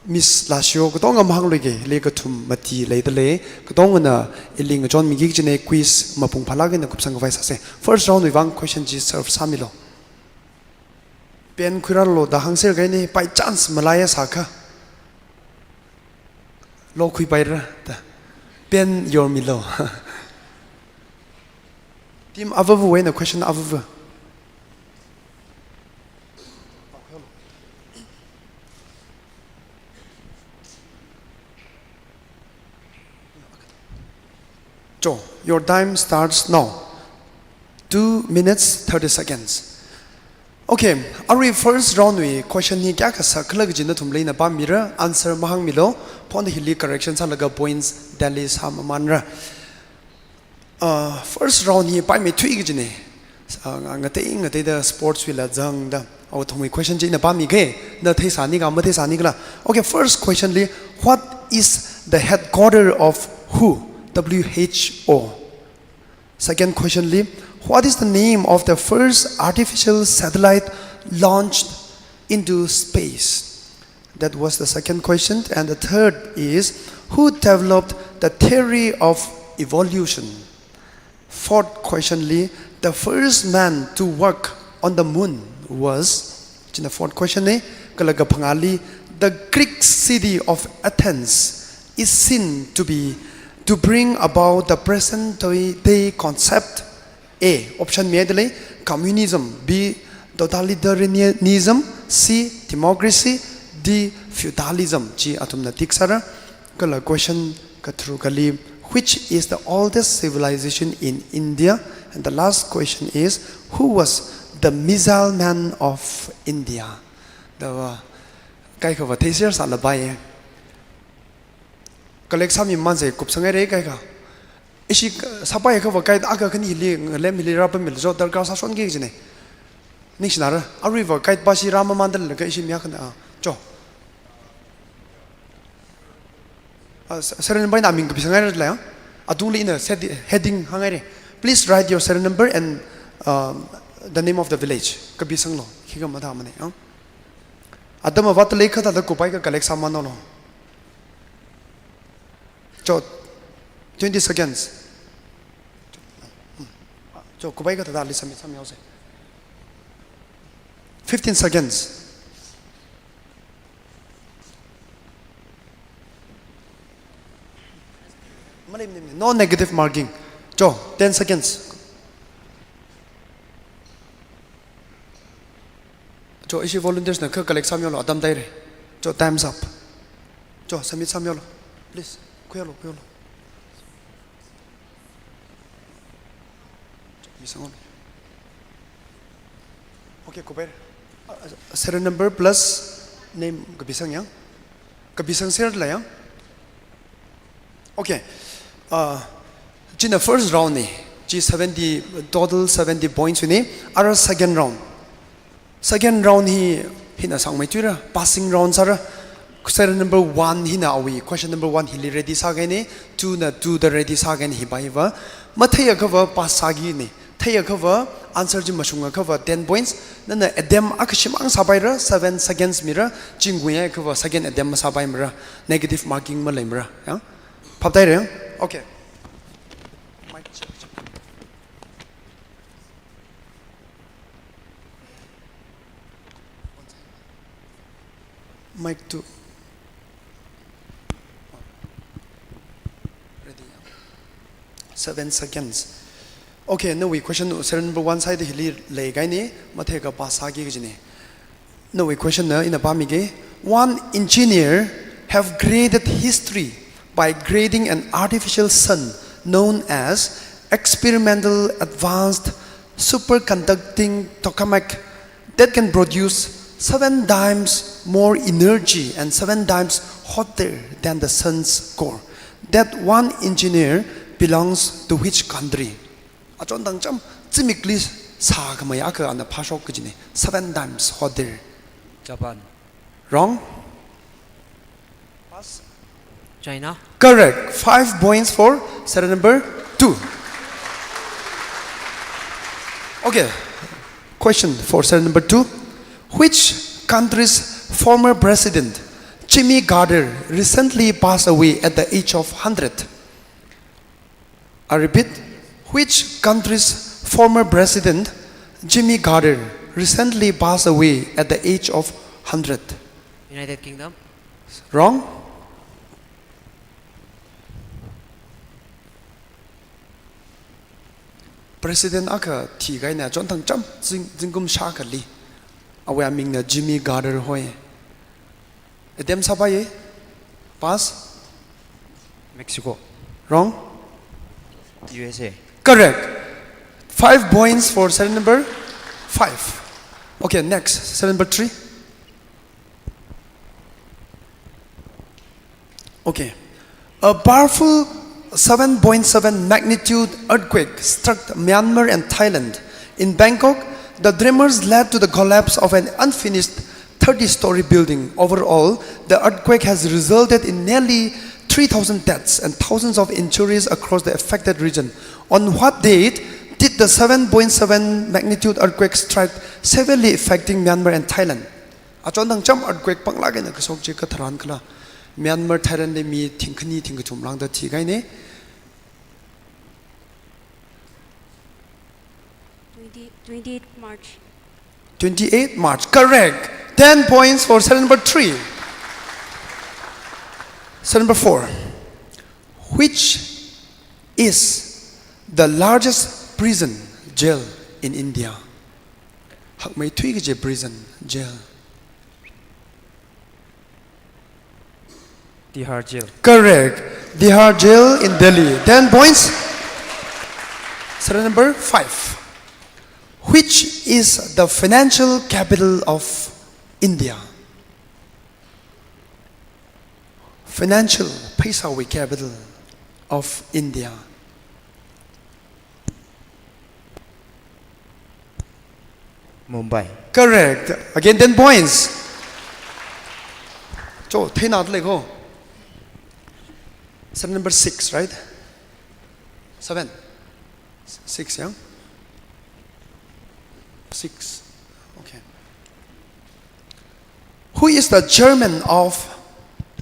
Miss Lasio, katonga mahāngluiki, hili kathum mati leidalei, katongana ili ngachonmiki kajina quiz mapung phālāk eina kupsang khavai sāsa. First round wui vang question chi serve sāmilo. Pen khuirālu da hāngser kahaina, by chance malaya sākha lokhuipaira da. Pen yormilo. Team avāvawui eina question avāva. Cho, your time starts now. Two minutes, thirty seconds. Okay, arui first round wui question hi kayākha sākhala kaji nathumli ina pāmira, answer mahāngmilo, point hili correction sālaga points tally sāmamanra. Uh, first round hi paimeithui kajina. Uh, nga-, ngatei ngateida sports wuila zangda. Awo thongwui question chi ina pāmikha, na theisānika, matheisānikhala. Okay, first question li, what is the headquarter of who? W H O. Second question li, what is the name of the first artificial satellite launched into space? That was the second question. And the third is, who developed the theory of evolution? Fourth question li, the first man to walk on the moon was, china fourth question na, kala kaphangāli, the Greek city of Athens is seen to be, to bring about the present day, day concept. A, option mihaidalei, communism, B, totalitarianism, C, democracy, D, feudalism. Chi athumna tick sāra. Kala question katharukali, which is the oldest civilization in India? And the last question is, who was the missile man of India? Da va, kaikhava theiser sālapai. Collect sāmimansei, kupsanghaira kaikha. Ishi k-, sāpai kha va kaikha khani hili, lem hili rāpamilo, darkar sāshonki kajina. Ningshinara, arui va kaikha pashi rāmamandalei ka ishi mi akhana, ah, cho. Ah, s-, serial number eina aming kapisanghaira lei, ah? Atungli ina set heading hānghaira. Please write your serial number and, um, the name of the village. Kapisanglo, khikha mathāmana, ah? Atam avātalei kathāda kupai ka collect sāmanolo. Cho, twenty seconds. Cho, kupai kathāda list submit sāmihaosei. Fifteen seconds. Malei, malei, malei. No negative marking. Cho, ten seconds. Cho, ishi volunteers na kha collect sāmihaolo, atam tāhaira. Cho, time's up. Cho, submit sāmihaolo. Please, khuihaolo, khuihaolo. Cho, misang haolo. Okay, kupai. Uh, serial number plus name kapisang ya. Kapisangser lei ya. Okay. Uh, china first round na. Chi seventy, total seventy points na. Ara second round. Second round hi, hina sangmeithuira, passing round sāra. Serial number one hina awui, question number one hili ready sākahaina, two na two da ready sākahaina hiva hiva. Matheiakha va pass sākina. Theiakha va, answer chi mashungakha va ten points. Nana attempt akha shimān sāpaira, seven seconds mira, chi nguiakha va second attempt masāpaimara, negative marking maleimara, ya? Phap tāhaira, ya? Okay. Mic check, check. Mic two. Ready, ya? Seven seconds. Okay, nawui question, serial number one side hili leikahaina, matheiakha pass sāki kajina. Nawui question na ina pāmiki. One engineer have created history by creating an artificial sun known as experimental advanced superconducting tokamak that can produce seven times more energy and seven times hotter than the sun's core. That one engineer belongs to which country? Achon tangcham, zimikli sākhamei akha ana phāshok kajina. Seven times hotter. Japan. Wrong? Pass. China. Correct. Five points for serial number two. Okay. Question for serial number two. Which country's former president, Jimmy Carter, recently passed away at the age of hundred? I repeat, which country's former president, Jimmy Carter, recently passed away at the age of hundred? United Kingdom. Wrong. President akha thikahaina chonthang cham zing, zingkum shākhali. Awui amingna Jimmy Carter hoi. Attempt sāpaiya. Pass. Mexico. Wrong. U S A. Correct. Five points for serial number five. Okay, next, serial number three. Okay. A powerful seven point seven magnitude earthquake struck Myanmar and Thailand. In Bangkok, the tremors led to the collapse of an unfinished thirty-story building. Overall, the earthquake has resulted in nearly three thousand deaths and thousands of injuries across the affected region. On what date did the seven point seven magnitude earthquake strike, severely affecting Myanmar and Thailand? Achonthang cham earthquake panglāk eina kashok chi katharan khala? Myanmar, Thailand li mi thingkhani thingkachum lāngda thikahaina. Twenty, twenty-eight March. Twenty-eight March. Correct. Ten points for serial number three. Serial number four. Which is the largest prison jail in India? Hakmeithui kaji prison jail. Tihar Jail. Correct. Tihar Jail in Delhi. Ten points. Serial number five. Which is the financial capital of India? Financial, pheisāwui capital of India. Mumbai. Correct. Again, ten points. Cho, theina lei ko. Serial number six, right? Seven. Six, yeah? Six. Okay. Who is the chairman of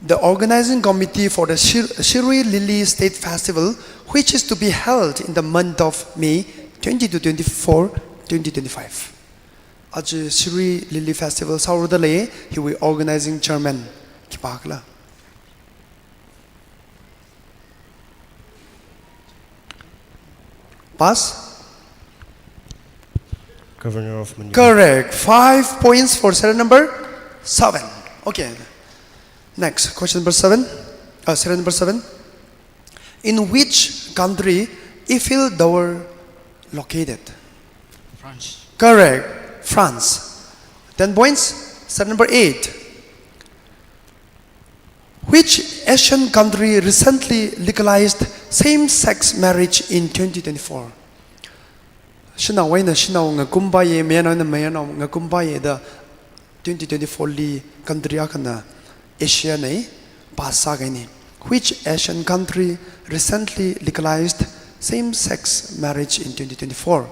the organizing committee for the Shir-, Shirui Lily State Festival, which is to be held in the month of May twenty to twenty-four, twenty twenty-five? Aja Shirui Lily Festival sāhaoda lei, hiwui organizing chairman khipākhala? Pass? Governor of Manipur. Correct. Five points for serial number seven. Okay. Next, question number seven. Uh, serial number seven. In which country Eiffel Tower located? France. Correct. France. Ten points. Serial number eight. Which Asian country recently legalized same-sex marriage in twenty twenty-four? Shanaowui eina shanao ngakumpaiya, mayarnaowui eina mayarnao ngakumpaiya da twenty twenty-four li country akhana Asia nei, pass sākahaina. Which Asian country recently legalized same-sex marriage in twenty twenty-four?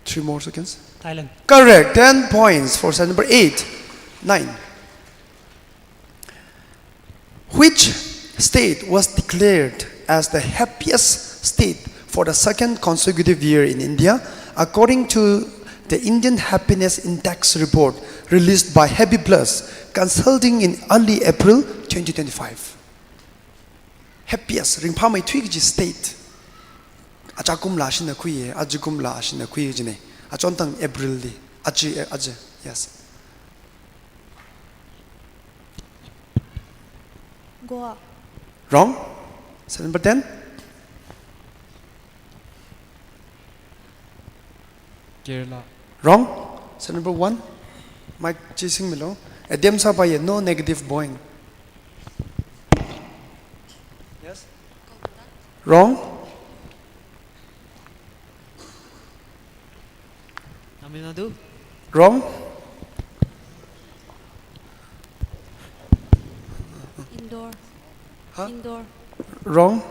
Three more seconds. Thailand. Correct. Ten points for serial number eight. Nine. Which state was declared as the happiest state for the second consecutive year in India, according to the Indian Happiness Index report released by Happy Plus Consulting in early April twenty twenty-five? Happiest, ringphāmeithui kaji state. Aja kumla ashina khuiya, aja kumla ashina khui kajina. Achonthang April li. Aja, aja, yes. Goa. Wrong. Serial number ten. Kerala. Wrong. Serial number one. Mic chi singmilu. Attempt sāpaiya, no negative point. Yes. Wrong. Tamil Nadu. Wrong. Indore. Huh? Indore. Wrong.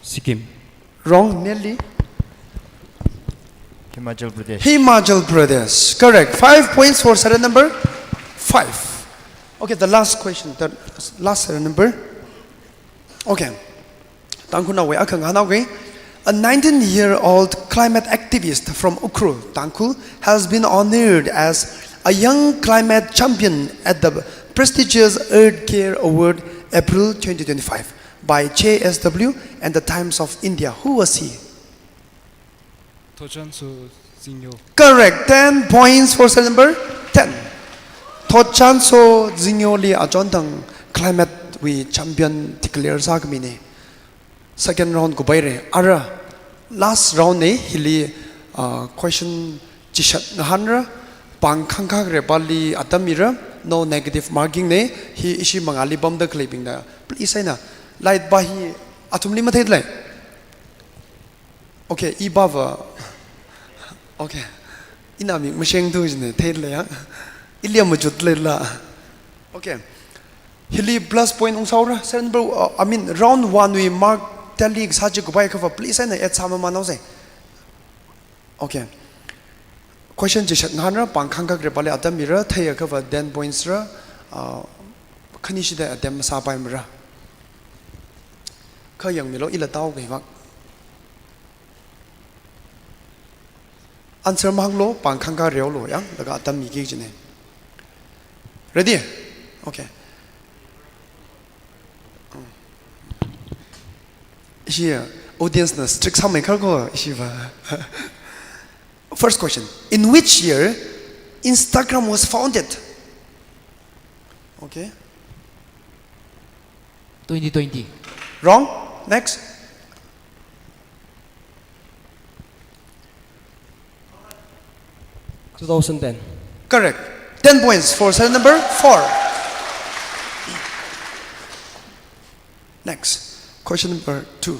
Sikkim. Wrong. Nelly. Himachal Pradesh. Himachal Pradesh. Correct. Five points for serial number five. Okay, the last question, the last serial number. Okay. Tangkhulnaowui akha ngahānhaoki. A nineteen-year-old climate activist from Ukhrul, Tangkhul, has been honored as a Young Climate Champion at the prestigious Earth Care Award, April twenty twenty-five, by J S W and the Times of India. Who was he? Thotchanso Zingyol. Correct. Ten points for serial number ten. Thotchanso Zingyolli achonthang climate-wui champion declare sākhamina. Second round kuphaira. Ara, last round-na, hili, uh, question chishat ngahānra, pāng khangkha kharepali atam mira, no negative marking-na, hi ishi mangāli pamda khaleibingna, please eina, light pā hi athumli matheilei. Okay, i pāva. Okay. Ina mik mashengthu jina, theilei ya. Ili machut leila. Okay. Hili plus point ungsāhaora. Serial number, uh, I mean, round one-wui mark tally sā chi kuphaikha va, please eina add sāmamān haosei. Okay. Question chishat ngahānra, pāng khangkha kharepali atam mira, theiakha va ten points ra, uh, khanishida attempt sāpaimara. Kha yangmilu, ila tāhaoki vak. Answer mahānglu, pāng khangkha reolu, ya, laga atam miki jina. Ready? Okay. Ishi, uh, audience-na strict sāmeikharko, ishi va. First question. In which year Instagram was founded? Okay. Twenty twenty. Wrong. Next. Two thousand ten. Correct. Ten points for serial number four. Next, question number two.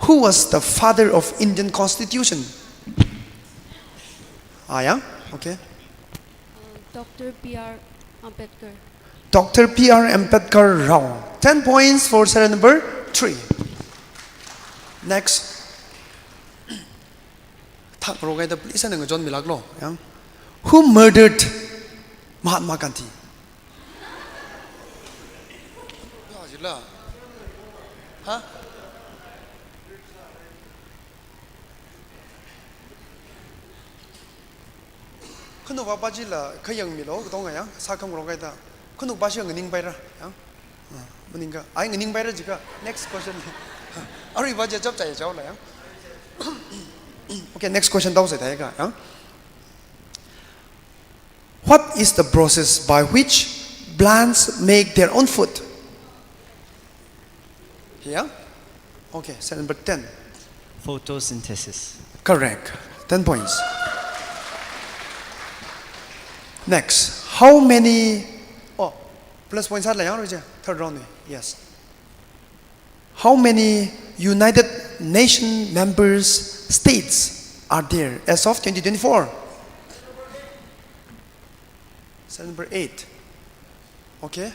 Who was the father of Indian Constitution? Ah, yeah? Okay. Uh, Doctor B R Ambedkar. Doctor B R Ambedkar Rao. Ten points for serial number three. Next. Thak rok ai da please eina ngachonmilāklu, ya. Who murdered Mahatma Gandhi? Ha? Khanukva pā chila kha yangmilu, katonga ya, sākhangarok ai da. Khanukva shi nganingpaira, ya. Ah, maningakha, ai nganingpaira jiakha, next question. Aruiva chi chapchai chaola, ya. Okay, next question tāhaosei thākha, ya. What is the process by which plants make their own food? Yeah? Okay, serial number ten. Photosynthesis. Correct. Ten points. Next, how many, oh, plus points sālei ya, Roger? Third round ni. Yes. How many United Nations member states are there as of twenty twenty-four? Serial number eight. Okay.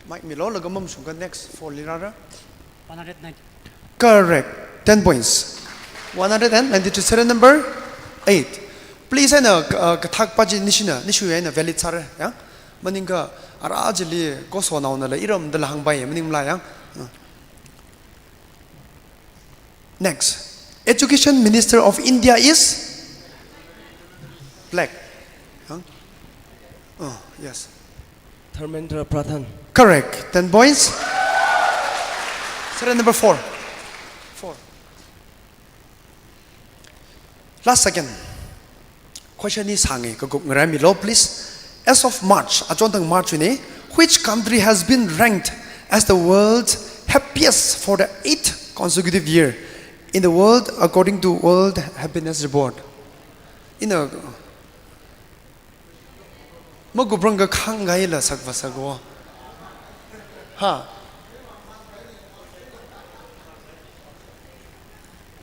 Mic milu, laga mamashungakha next four-li rāra. One hundred ninety. Correct. Ten points. One hundred and ninety-two, serial number eight. Please, eina, uh, kathak pā chi nishina, nishu eina valid sāra, ya. Maningakha ara chili kosonao nala iramdala hāngpai, maningla, ya. Uh. Next, Education Minister of India is black. Huh? Oh, yes. Dharmendra Pradhan. Correct. Ten points. Serial number four. Four. Last second. Question hi sāngai, kakup ngaraimilu, please. As of March, achonthang March wui ni, which country has been ranked as the world's happiest for the eighth consecutive year in the world according to World Happiness Report? Ina makuprangakha khangaila sakva sako. Ha.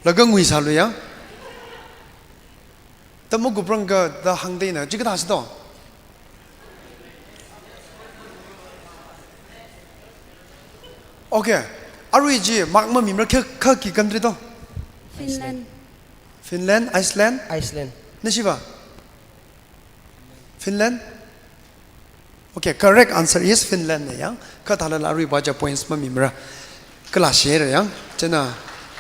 Laga ngui sālu ya. Tamo kuprangakha da hāngda ina, chikathā sāto. Okay. Arui chi mark mamimara, kha, kha khi country to? Finland. Finland, Iceland? Iceland. Nashiva? Finland? Okay, correct answer is Finland ne yang. Kha thalala aruiva chi points mamimara. Kala share yang. Chieina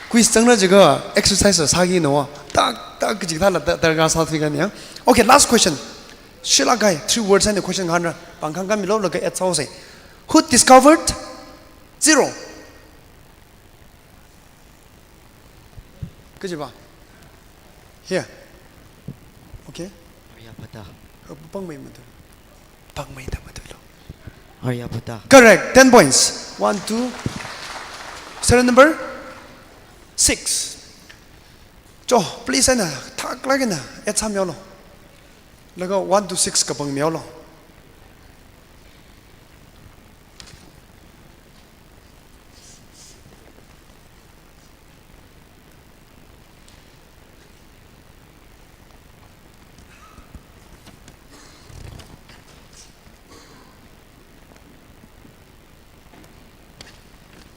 quiz zangra jiakha exercise sāki no. Tak, tak, kaji thalala ta, ta ga sāthui kan yang. Okay, last question. Shila kai, three words and a question hanra. Pāng khangkāmilu laga add sāsa. Who discovered zero? Kajiva? Here. Okay. Aryabhata. Uh, pāngmei matu. Pāngmei da matu lo. Aryabhata. Correct. Ten points. One, two. Serial number six. Cho, please, ana, thaklāk eina add sāmilu. Laga one to six kapangmilu.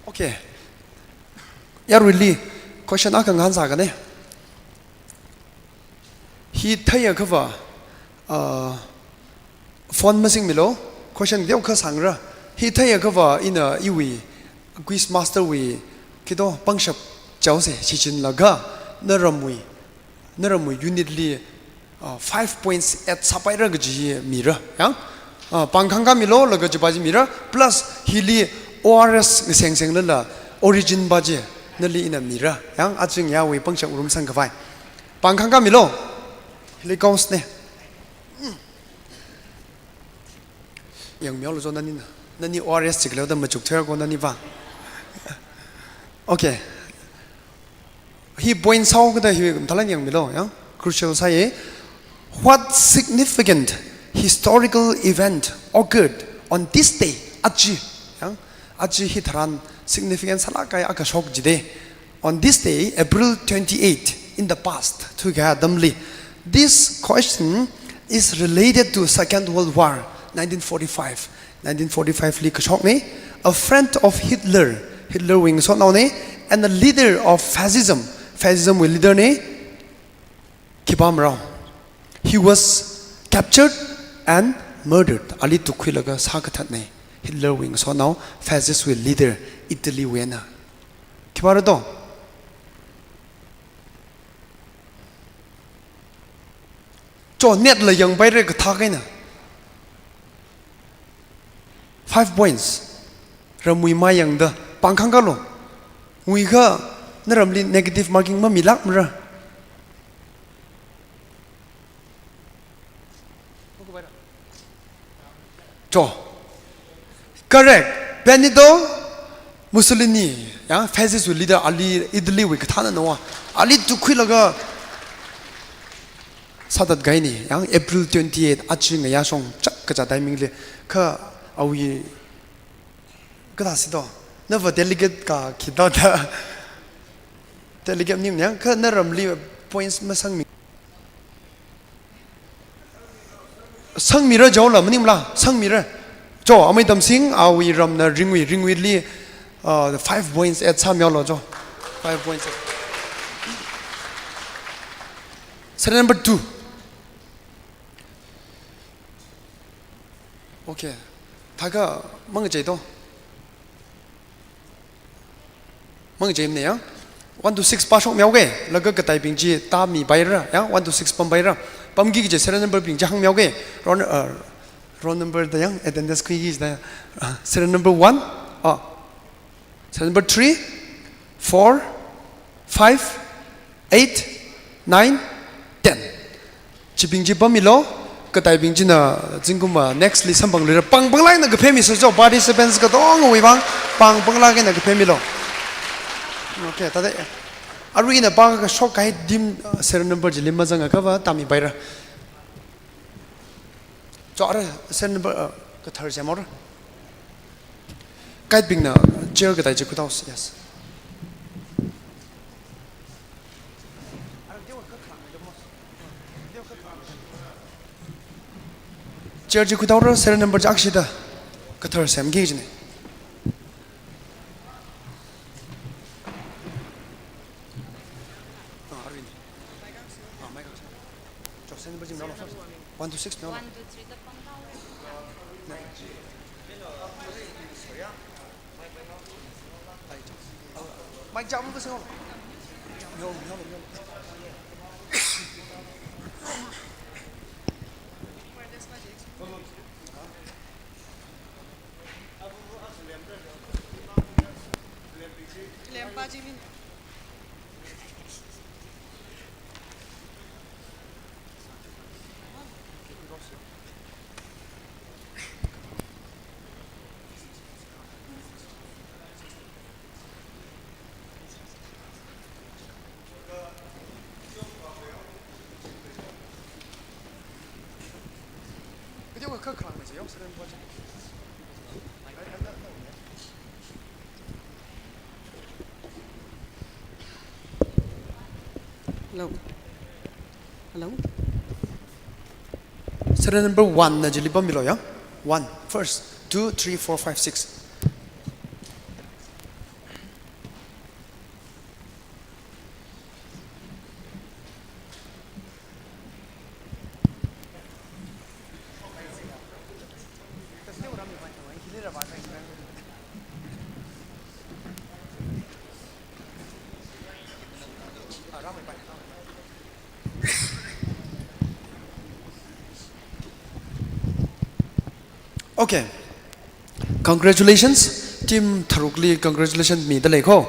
Okay. Yaruili question akha ngahānsā kane. Hi theiakhava, uh, phone masingmilu, question teokha sāngra. Hi theiakhava ina iwui quiz master wui khi to pangshap chaose, shichinlaga naramwui, naramwui unit li, uh, five points add sāpaira kaji mira. Yang? Uh, pāng khangkāmilu laga chiva chi mira. Plus, hili O R S ngasengsenglala origin va chi nali ina mira. Yang? Aja ngayāwui pangshap ngarumsang khavai. Pāng khangkāmilu. Hili counts ne. Yangmilu cho nanina. Nani O R S chiklo da machuk ther ko naniva. Okay. Hi point sāo kada hi thalan yangmilu, yang? Crucial sāye. What significant historical event occurred on this day? Aja, yang? Aja hi tharan significant sālāk kahai akha shok jide. On this day, April twenty-eight, in the past, thuikahai atamli, this question is related to Second World War, nineteen forty-five. Nineteen forty-five li kashokne, a friend of Hitler, Hitler wui ngasotnaone, and a leader of fascism, fascism wui leader ne, khipā marao. He was captured and murdered. Ali tukkhuilaga sākathatne. Hitler wui ngasotnao, fascist wui leader, Italy wui eina. Khipāra to? Cho, net la yangpaira kathā kahaina. Five points. Ramwui mayangda pāng khangkālu. Nguikha naramli negative marking mamilākmara. Cho. Correct. Benito Mussolini, ya, fascist wui leader ali Italy wui kathāna no. Ali tukkhuilaga sāthatkahaine, ya, April twenty-eight, aja ngayā shong chak kaja timing li, kha awui kathā si to, nava delegate ka khi to da. Delegate maningmana, kha naramli points masangmi. Sangmira jaola, maningmala, sangmira. Cho, amei Damsing, awui ramna Ringui, Ringuili, uh, five points add sāmilu cho. Five points. Serial number two. Okay. Thākha mangachei to. Mangacheimana ya. One to six pāshokmihaoke. Laga kataibing chi tāmipaira. Ya, one to six pampaira. Pamki kaji serial number bing chi hāngmihaoke. Roll, uh, roll number da yang, attendance khuiki da. Uh, serial number one. Uh, serial number three, four, five, eight, nine, ten. Chibing chi pammilu, kataibing china zingkum, ah, next li samphangluira, pāng pānglāk eina kaphemiso cho, participants katongawui vang, pāng pānglāk eina kaphemilu. Okay, thāda, arui ina pākashok kahai team, ah, serial number chili mazangakhava tāmipaira. Cho, ara serial number, ah, kathar semhaora. Guide bingna chair katai chi khuithaosa, yes. Chair chi khuithaora, serial number chi akshida kathar semki kajina. One to six, no? One, two, three, the pang. Mic jam ko sing. No, no, no. Hello. Hello. Serial number one na chili pammilu ya. One, first, two, three, four, five, six. Okay. Congratulations. Team tharukli congratulations midalei ko.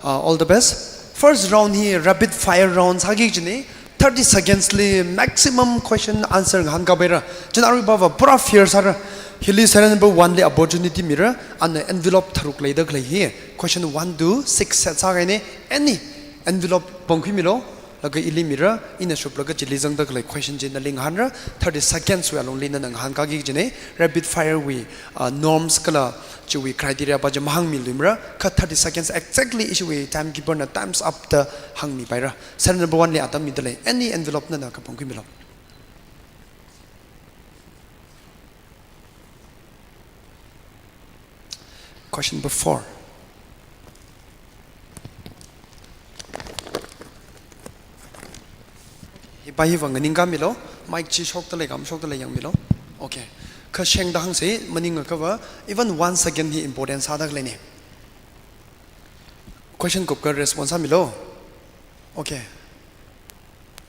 Uh, all the best. First round hi rapid fire round sāki kajina. Thirty seconds li maximum question answer ngahānkā paira. Chieina aruiva pura fair sāra. Hili serial number one li opportunity mira. Ana envelope tharuk leida khalei hi. Question one to six set sākahaina. Any envelope pangkhuimilu. Laga ili mira, ina shuplaga chili zangda khalei question chi nali ngahānra, thirty seconds wui alungli nana ngahānkāki kajina, rapid fire wui, uh, norms kala chiwui criteria pa chi mahāngmiluimara, kha thirty seconds exactly ishiwui timekeeper na time's up da hāngmi paira. Serial number one li atam midalei, any envelope nana kapangkhuimilu. Question number four. Hipa hiva nganingkāmilu, mic chi shokdalei ka mashokdalei yangmilu. Okay. Kha shengda hāngsa, maningakha va, even one second hi important sāda khaleina. Question kupkha response sāmilu. Okay.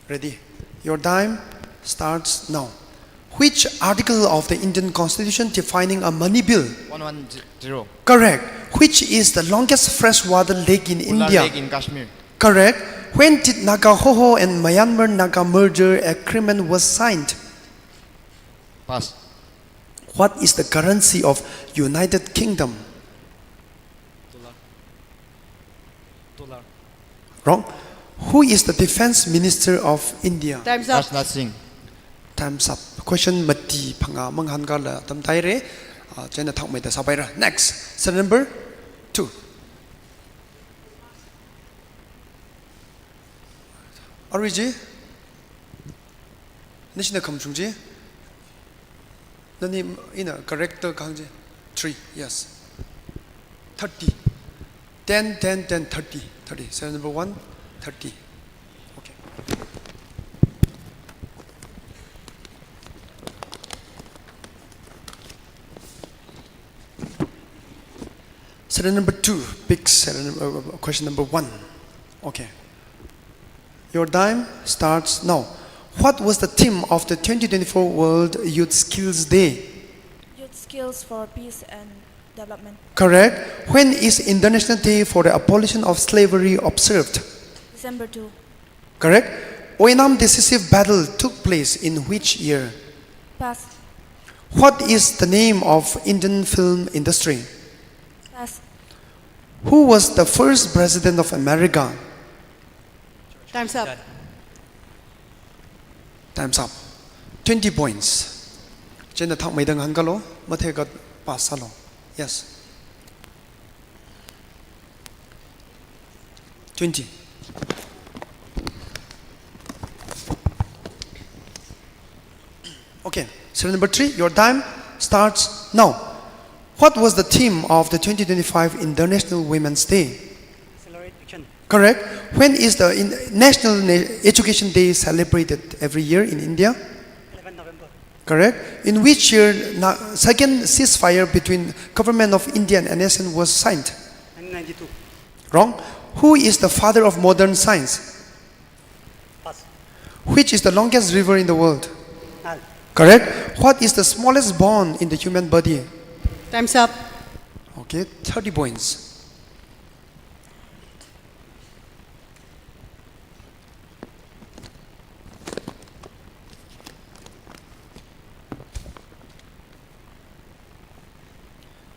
Ready? Your time starts now. Which article of the Indian Constitution defining a Manipur? One one zero. Correct. Which is the longest freshwater lake in Ular India? Lake in Kashmir. Correct. When did Naga Hoho and Myanmar Naga merger agreement was signed? Pass. What is the currency of United Kingdom? Dollar. Dollar. Wrong. Who is the Defense Minister of India? Time's up. Rajnath Singh. Time's up. Question mati phangā mangahānkāla atam tāhaira. Ah, chieina thakmeida sāpaira. Next. Serial number two. Arui chi? Nashina khamashung chi? Nani ina correct da kahāng chi? Three, yes. Thirty. Ten, ten, ten, thirty. Thirty. Serial number one, thirty. Okay. Serial number two, pick serial num-, uh, question number one. Okay. Your time starts now. What was the theme of the twenty twenty-four World Youth Skills Day? Youth skills for peace and development. Correct. When is International Day for the Abolition of Slavery observed? December two. Correct. Oinam decisive battle took place in which year? Pass. What is the name of Indian film industry? Pass. Who was the first president of America? Time's up. Time's up. Twenty points. Chieina thakmeida ngahānkālu, matheikha pass sālu. Yes. Twenty. Okay, serial number three, your time starts now. What was the theme of the twenty twenty-five International Women's Day? Accelerate action. Correct. When is the in, National Na-, Education Day celebrated every year in India? Eleven November. Correct. In which year na-, second ceasefire between Government of India and N S N was signed? Nineteen ninety-two. Wrong. Who is the father of modern science? Pass. Which is the longest river in the world? Nile. Correct. What is the smallest bone in the human body? Time's up. Okay, thirty points.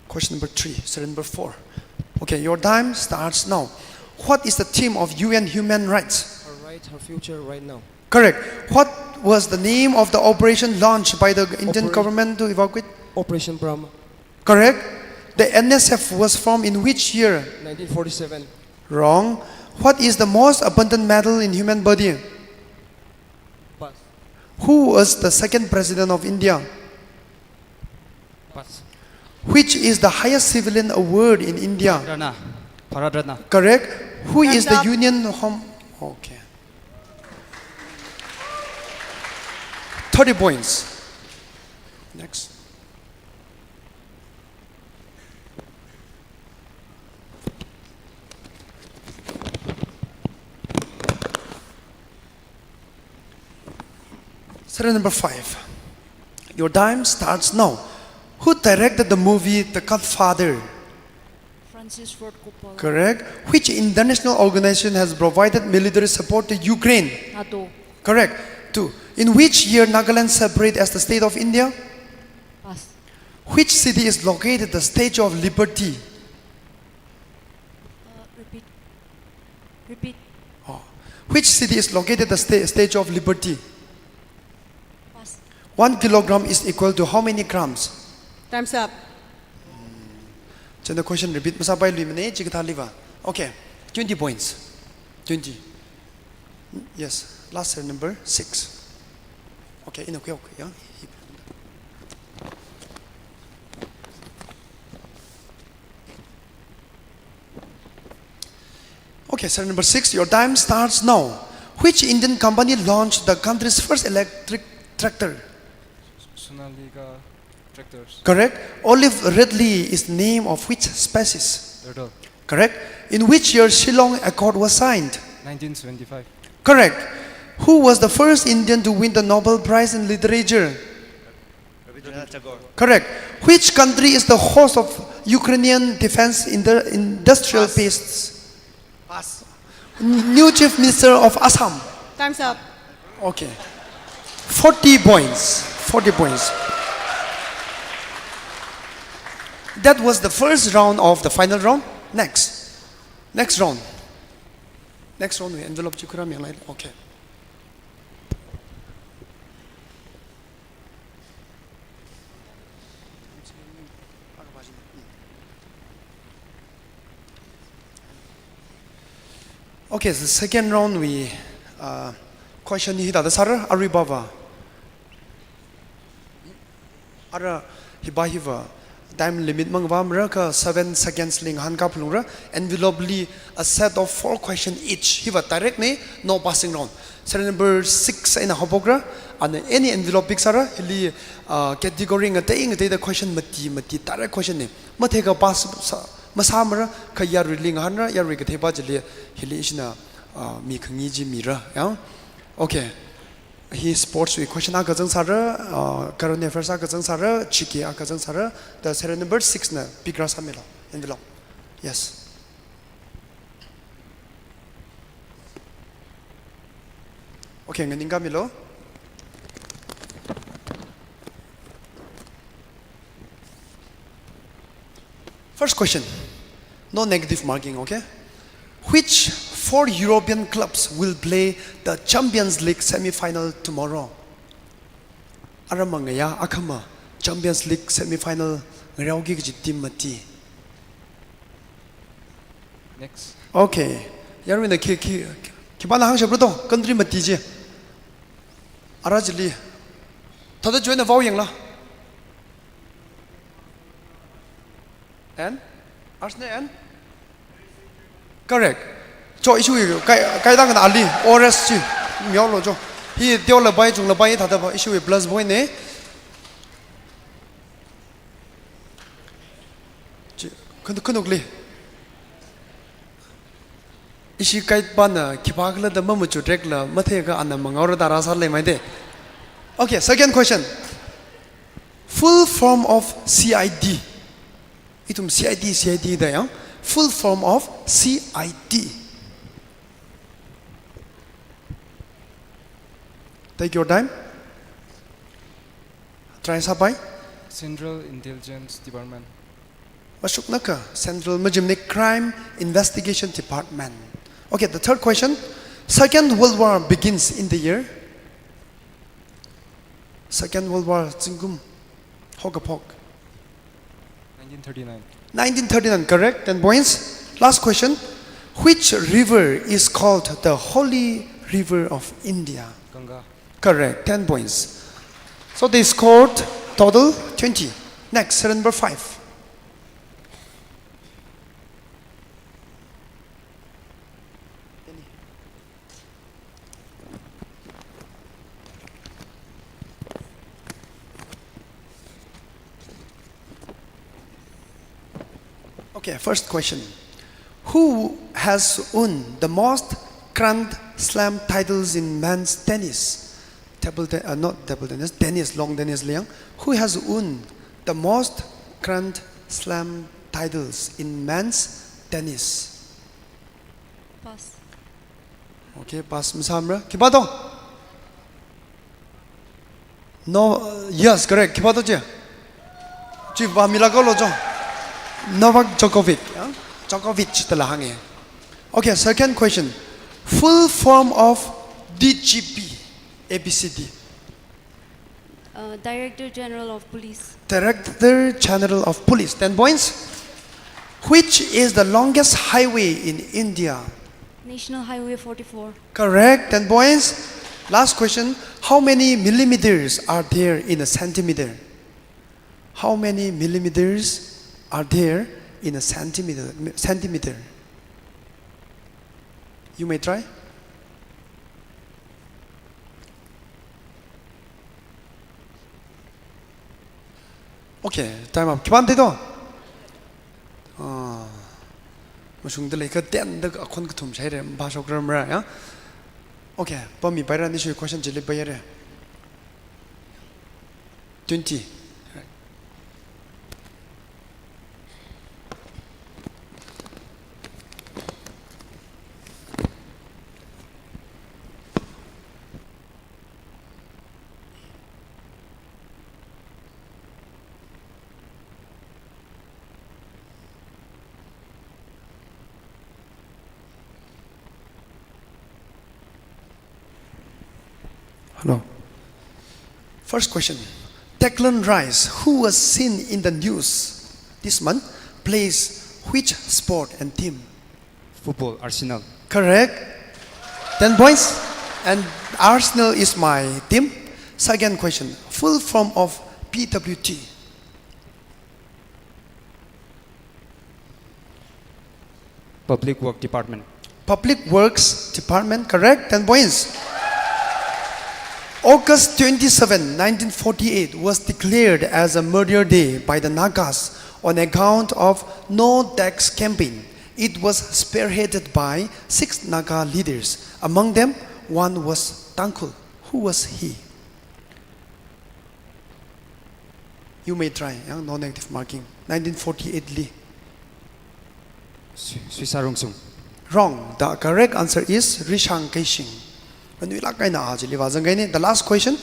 Question number three, serial number four. Okay, your time starts now. What is the theme of U N Human Rights? Her right, her future, right now. Correct. What was the name of the operation launched by the Indian Operation government to evacuate? Operation Brahma. Correct. The N S F was formed in which year? Nineteen forty-seven. Wrong. What is the most abundant metal in human body? Pass. Who was the second president of India? Pass. Which is the highest civilian award in India? Ratna. Bharat Ratna. Correct. Who is the Time's up. Union Home? Okay. Thirty points. Next. Serial number five. Your time starts now. Who directed the movie The Godfather? Francis Ford Coppola. Correct. Which international organization has provided military support to Ukraine? NATO. Correct. Two. In which year Nagaland separate as the state of India? Pass. Which city is located the Statue of Liberty? Uh, repeat. Repeat. Oh. Which city is located the sta-, Statue of Liberty? Pass. One kilogram is equal to how many grams? Time's up. Chieina question repeat masāpailuimana, chikathāliva. Okay, twenty points. Twenty. Yes, last serial number six. Okay, ina khuihaoki, ya. Okay, serial number six, your time starts now. Which Indian company launched the country's first electric tractor? Sonalika tractors. Correct. Olive Ridley is the name of which species? Turtle. Correct. In which year Shillong Accord was signed? Nineteen seventy-five. Correct. Who was the first Indian to win the Nobel Prize in Literature? Rabindranath Tagore. Correct. Which country is the host of Ukrainian defense indu-, industrial Pass. Pests? Pass. N-, new Chief Minister of Assam. Time's up. Okay. Forty points. Forty points. That was the first round of the final round. Next. Next round. Next round, wui envelope chi khuirāmilāi. Okay. Okay, the second round wui, uh, question hi hithāda sāra, aruiva va. Ara hiva hiva time limit mangavāmara, kha seven seconds li ngahānkāphalungra, envelope li a set of four question each. Hiva direct na, no passing round. Serial number six eina haophokra, ana any envelope pick sāra, hili, ah, category ngatei ngateida question mati mati, direct question na. Matheikha pass sā, masāmara, kha yaruili ngahānra, yarui katheiva chili, hili ishina, ah, mikhangi chi mira, ya. Okay. Hi sports wui question akha zangsāra, uh, current affairs akha zangsāra, G K akha zangsāra, the serial number six na pick rāsāmilu, envelope. Yes. Okay, nganingkāmilu. First question. No negative marking, okay? Which four European clubs will play the Champions League semi-final tomorrow? Ara mangayā akhama Champions League semi-final ngareoki kaji team mati. Next. Okay. Yaruina khi, khi, khipāna hāngshapra to, country mati chi. Ara chili. Thāda join a vao yanglu. And? Arsenal and? Correct. Cho, ishiwui kai, kaidang kana ali, ores chi, miao lo cho. Hi teola bai, chungla bai, thāda ba, ishiwui plus point ne. Chi, khanuk, khanukli. Ishi kaipāna, khipākhala da mamuchut rekla, matheikha ana mangaora da rāsālei maide. Okay, second question. Full form of C I D. Ithum C I D, C I D da yang. Full form of C I D. Take your time. Try sāpai. Central Intelligence Department. Mashuknaka, Central majimne Crime Investigation Department. Okay, the third question. Second World War begins in the year. Second World War, zingkum hokaphok. Nineteen thirty-nine. Nineteen thirty-nine, correct. Ten points. Last question. Which river is called the Holy River of India? Ganga. Correct. Ten points. So they scored total twenty. Next, serial number five. Okay, first question. Who has won the most Grand Slam titles in men's tennis? Table te-, uh, not table tennis, tennis, lawn tennis li yang. Who has won the most Grand Slam titles in men's tennis? Pass. Okay, pass masāmara. Khipā to? No, uh, yes, correct. Khipā to chi? Chi vāmilāka lo cho. Novak Djokovic, ya? Djokovic tala hānge. Okay, second question. Full form of D G P, A B C D. Uh, Director General of Police. Director General of Police, ten points. Which is the longest highway in India? National Highway forty-four. Correct, ten points. Last question. How many millimeters are there in a centimeter? How many millimeters are there in a centimeter? Centimeter. You may try. Okay, time up. Khipāna thei to? Ah, mashungda leikha ten da akhon kathum shaire, mashokramra, ya? Okay, pāmipaira, nishiwui question chili pāyare. Twenty. Hello. First question. Declan Rice, who was seen in the news this month, plays which sport and team? Football, Arsenal. Correct. Ten points. And Arsenal is my team. Second question. Full form of P W D. Public Work Department. Public Works Department, correct? Ten points. August twenty-seven, nineteen forty-eight was declared as a murder day by the Nagas on account of no tax campaign. It was spearheaded by six Naga leaders. Among them, one was Tangkhul. Who was he? You may try, ya, no negative marking. Nineteen forty-eight li. Sui-, Suisa Rungsung. Wrong. The correct answer is Rishang Keishing. Manuilāk eina a chili vāzang kahaina. The last question.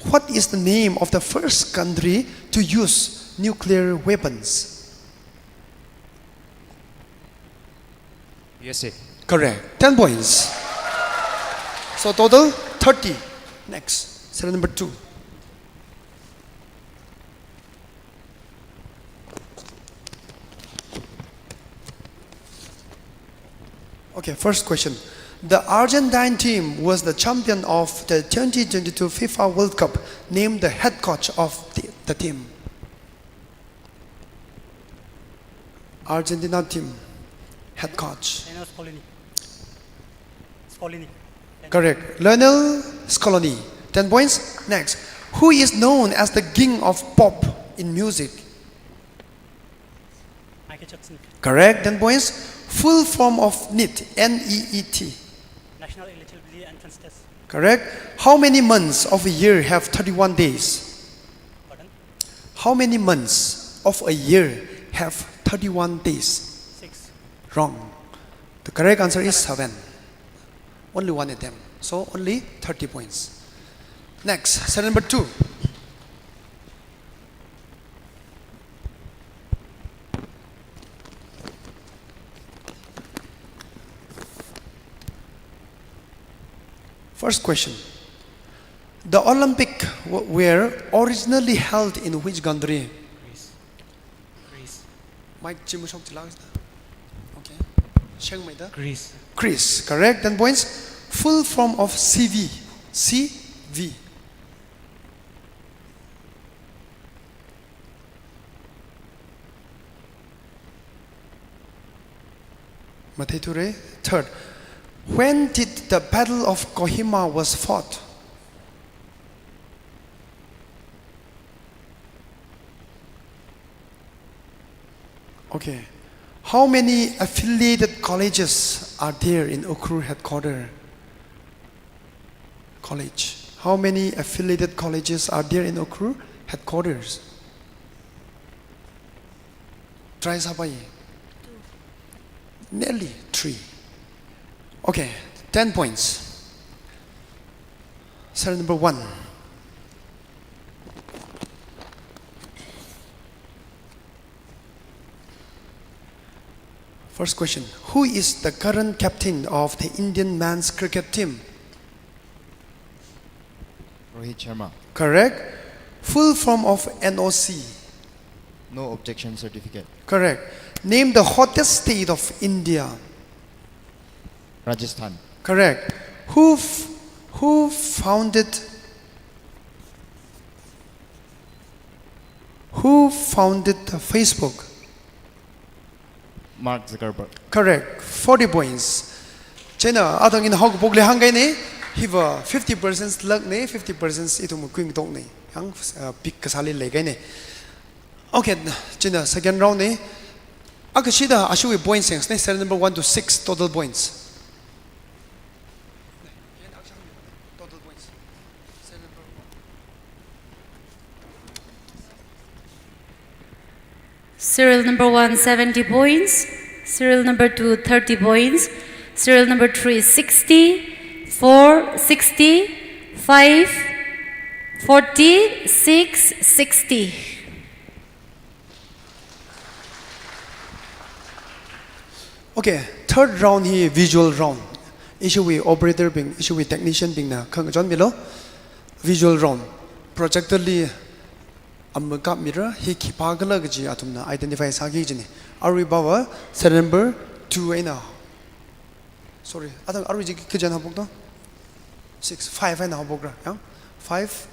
What is the name of the first country to use nuclear weapons? U S A. Correct. Ten points. So total thirty. Next, serial number two. Okay, first question. The Argentine team was the champion of the twenty twenty-two FIFA World Cup. Name the head coach of the, the team. Argentina team head coach. Lionel Scaloni. Scolini. Correct. Lionel Scolini. Ten points. Next. Who is known as the king of pop in music? Michael Jackson. Correct. Ten points. Full form of neet. N E E T. National Eligibility Entrance Test. Correct. How many months of a year have thirty-one days? Pardon? How many months of a year have thirty-one days? Six. Wrong. The correct answer is seven. Only one attempt. So only thirty points. Next, serial number two. First question. The Olympic w-, were originally held in which country? Greece. Greece. Mic chi mushok chila. Okay. Shengmeida. Greece. Greece, correct. Ten points. Full form of C V. C V. Matheithure. Third, when did the Battle of Kohima was fought? Okay. How many affiliated colleges are there in Ukhrul headquarter? College. How many affiliated colleges are there in Ukhrul headquarters? Try sāpai. Nearly three. Okay, ten points. Serial number one. First question. Who is the current captain of the Indian men's cricket team? Rohit Sharma. Correct. Full form of N O C. No objection certificate. Correct. Name the hottest state of India. Rajasthan. Correct. Who f-, who founded, who founded the Facebook? Mark Zuckerberg. Correct. Forty points. Chieina atang ina haokaphokli hāngkahaina, hiva fifty percent luck na, fifty percent ithum kuingatokna. Yang, uh, pick kasāli leikahaina. Okay, chieina second round na. Akhashida ashiwui points yangsa, serial number one to six, total points. Serial number one, seventy points. Serial number two, thirty points. Serial number three, sixty. Four, sixty. Five, forty. Six, sixty. Okay, third round hi visual round. Ishiwui operator bing, ishiwui technician bingna khangachon milo. Visual round. Projector li ama kapmira, hi khipākhala kaji athumna identify sāki kajina. Arui pava, serial number two eina. Sorry, atang arui chi kachi eina haophokta? Six, five eina haophokra, yang? Five,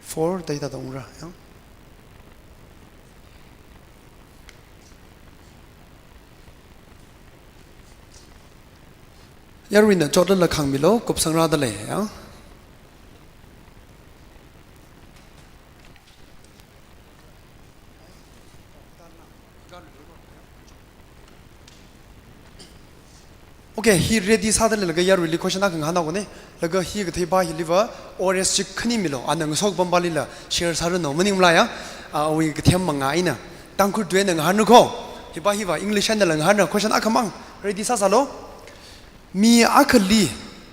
four, da hithāda ungra, yang? Yaruina chotlala khangmilo, kupsangrada lei, yang? Okay, hi ready sāda leilaga yaruili question akha ngahānhaokana. Laga hi katheipa hiliva O R S chi khani milo, ana ngasopam pālila share sāranu, maningmala ya. Ah, awui kathem manga eina. Tangkhul tuina ngahānra ko. Hipa hiva English einala ngahānra, question akhamang. Ready sāsālo. Mi akhali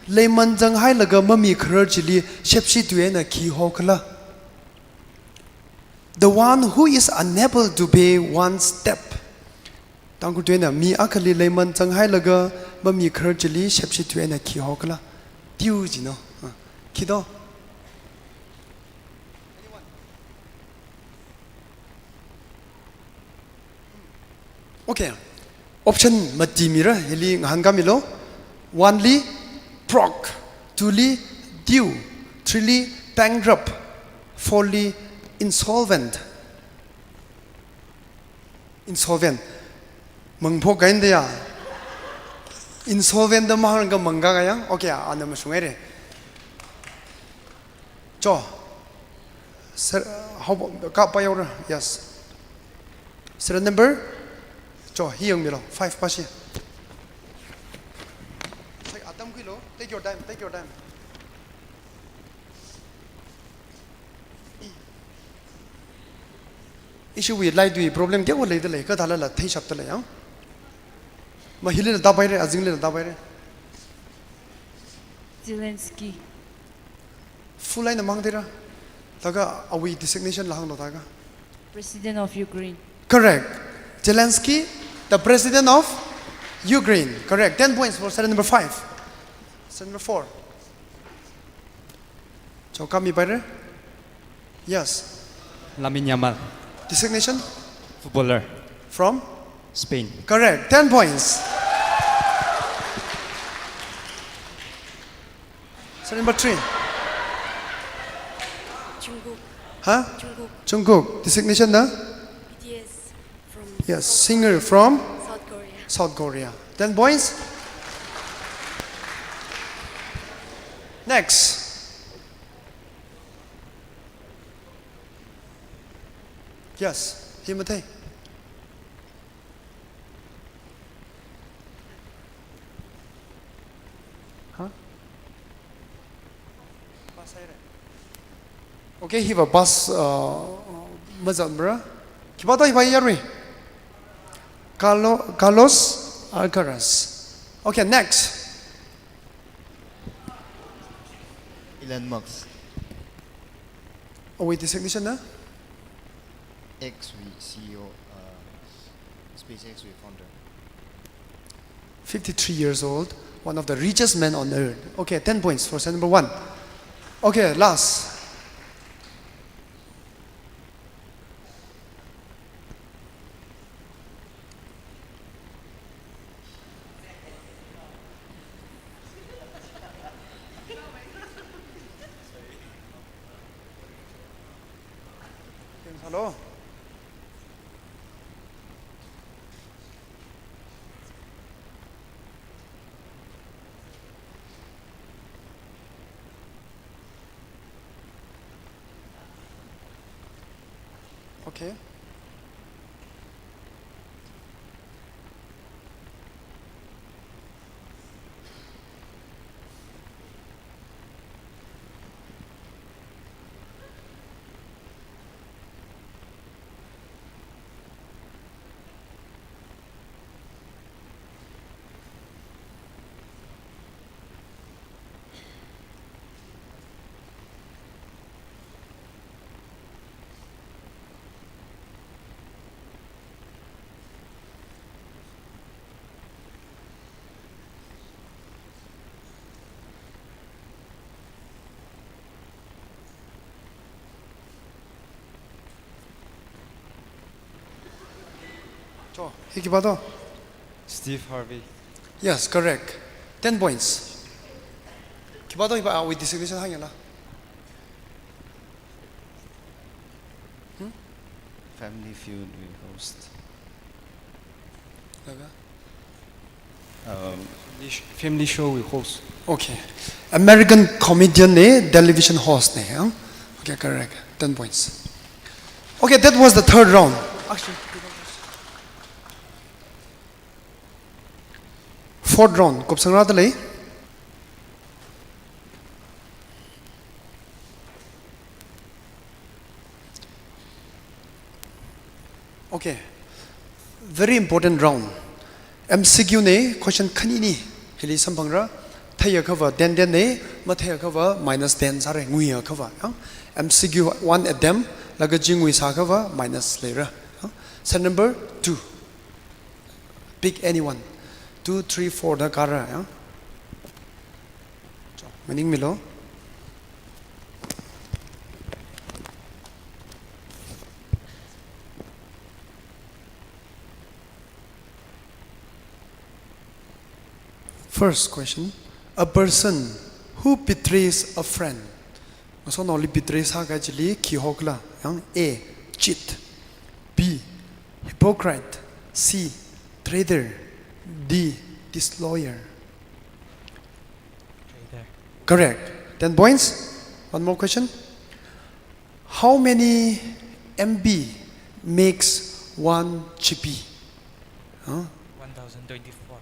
leiman zanghailaga mamikharar chili shepshi tuina khi hokhala? The one who is unable to pay one's debt. Tangkhul tuina mi akhali leiman zanghailaga mamikharar chili shepshi tuina khi hokhala? Diu jino. Ah, khi do? Okay. Option mati mira, hili ngahānkāmilo. One li broke, two li due, three li bankrupt, four li insolvent. Insolvent. Mangphok kahaina da ya. Insolvent da mahāngkha mangkakā yang. Okay, ana mashungaire. Cho. Sir, how about, kapā yaora? Yes. Serial number? Cho, hi yangmilo. Five pa shi. Check, atam khuilo. Take your time, take your time. Ishiwui laitwui problem kayākha leidalei, kathālala theishapdalei yang. Ma hilila tāpaire, azinglila tāpaire. Zelensky. Full eina mangdera. Laga awui designation la hānglo laga. President of Ukraine. Correct. Zelensky, the president of Ukraine. Correct. Ten points for serial number five. Serial number four. Cho, kami paire? Yes. Lamine Yamal. Designation? Footballer. From? Spain. Correct. Ten points. Serial number three. Jungkook. Huh? Jungkook. Jungkook. Designation na? B T S from Yes, South singer from South Korea. South Korea. Ten points. Next. Yes, hi mathei. Huh? Okay, hiva pass, uh, mazatmara. Khipā to hiva yarui? Carlo-, Carlos Alcaraz. Okay, next. Elon Musk. Awui designation na? X wui C E O, uh, SpaceX wui founder. Fifty-three years old, one of the richest men on earth. Okay, ten points for serial number one. Okay, last. Hello. Okay. Cho, hi khipā to? Steve Harvey. Yes, correct. Ten points. Khipā to hiva, ah, awui designation hāngyala. Hmm? Family Feud wui host. Laga? Um, family sh-, family show wui host. Okay. American comedian ne, television host ne, huh? Okay, correct. Ten points. Okay, that was the third round. Actually, fourth round, kupsangrādalei. Okay. Very important round. M C Q ne, question khanini. Hili samphangra. Theiakhava ten ten ne, matheiakhava minus ten sāra, nguiakhava. Huh? M C Q one attempt, laga chi ngui sāakhava minus leira. Huh? Set number two. Pick anyone. Two, three, four da kāra, ya. Cho, maningmilo. First question, a person who betrays a friend. Ngasotnaoli betray sākahai chili khi hokhala, yang A, cheat. B, hypocrite. C, traitor. D, disloyal. Correct. Ten points. One more question. How many M B makes one G B? Huh? One thousand twenty-four. One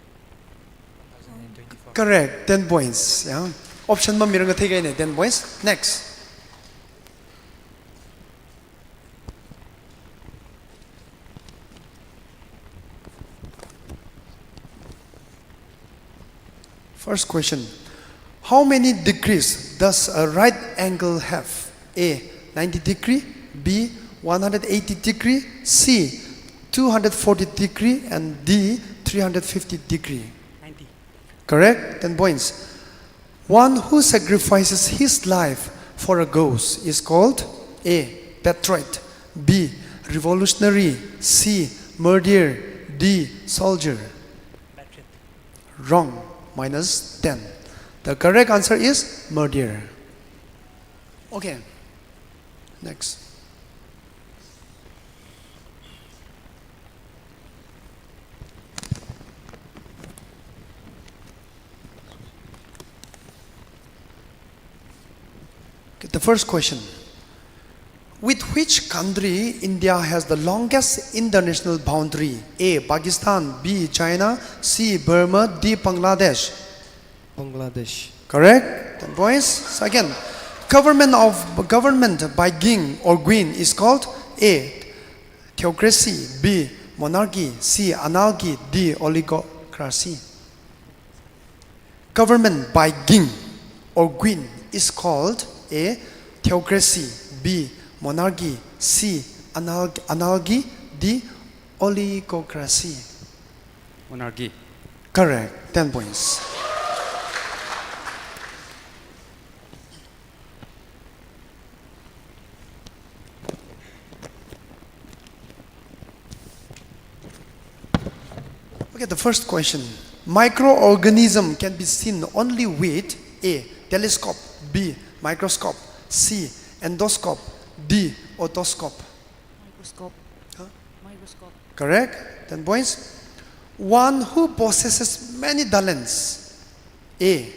thousand twenty-four. Correct. Ten points. Yeah. Option mamiranga theigaine. Ten points. Next. First question. How many degrees does a right angle have? A, ninety degree, B, one hundred eighty degree, C, two hundred forty degree, and D, three hundred fifty degree. Ninety. Correct? Ten points. One who sacrifices his life for a cause is called A, patriot, B, revolutionary, C, martyr, D, soldier. Patriot. Wrong. Minus ten. The correct answer is martyr. Okay. Next. Okay, the first question. With which country India has the longest international boundary? A, Pakistan, B, China, C, Burma, D, Bangladesh. Bangladesh. Correct. Ten points. Second, government of, government by king or queen is called A, theocracy, B, monarchy, C, anarchy, D, oligarchy. Government by king or queen is called A, theocracy, B, monarchy, C, anal-, anarchy, D, oligarchy. Monarchy. Correct. Ten points. Okay, the first question. Microorganism can be seen only with A, telescope, B, microscope, C, endoscope, D, otoscope. Microscope. Huh? Microscope. Correct. Ten points. One who possesses many talents. A,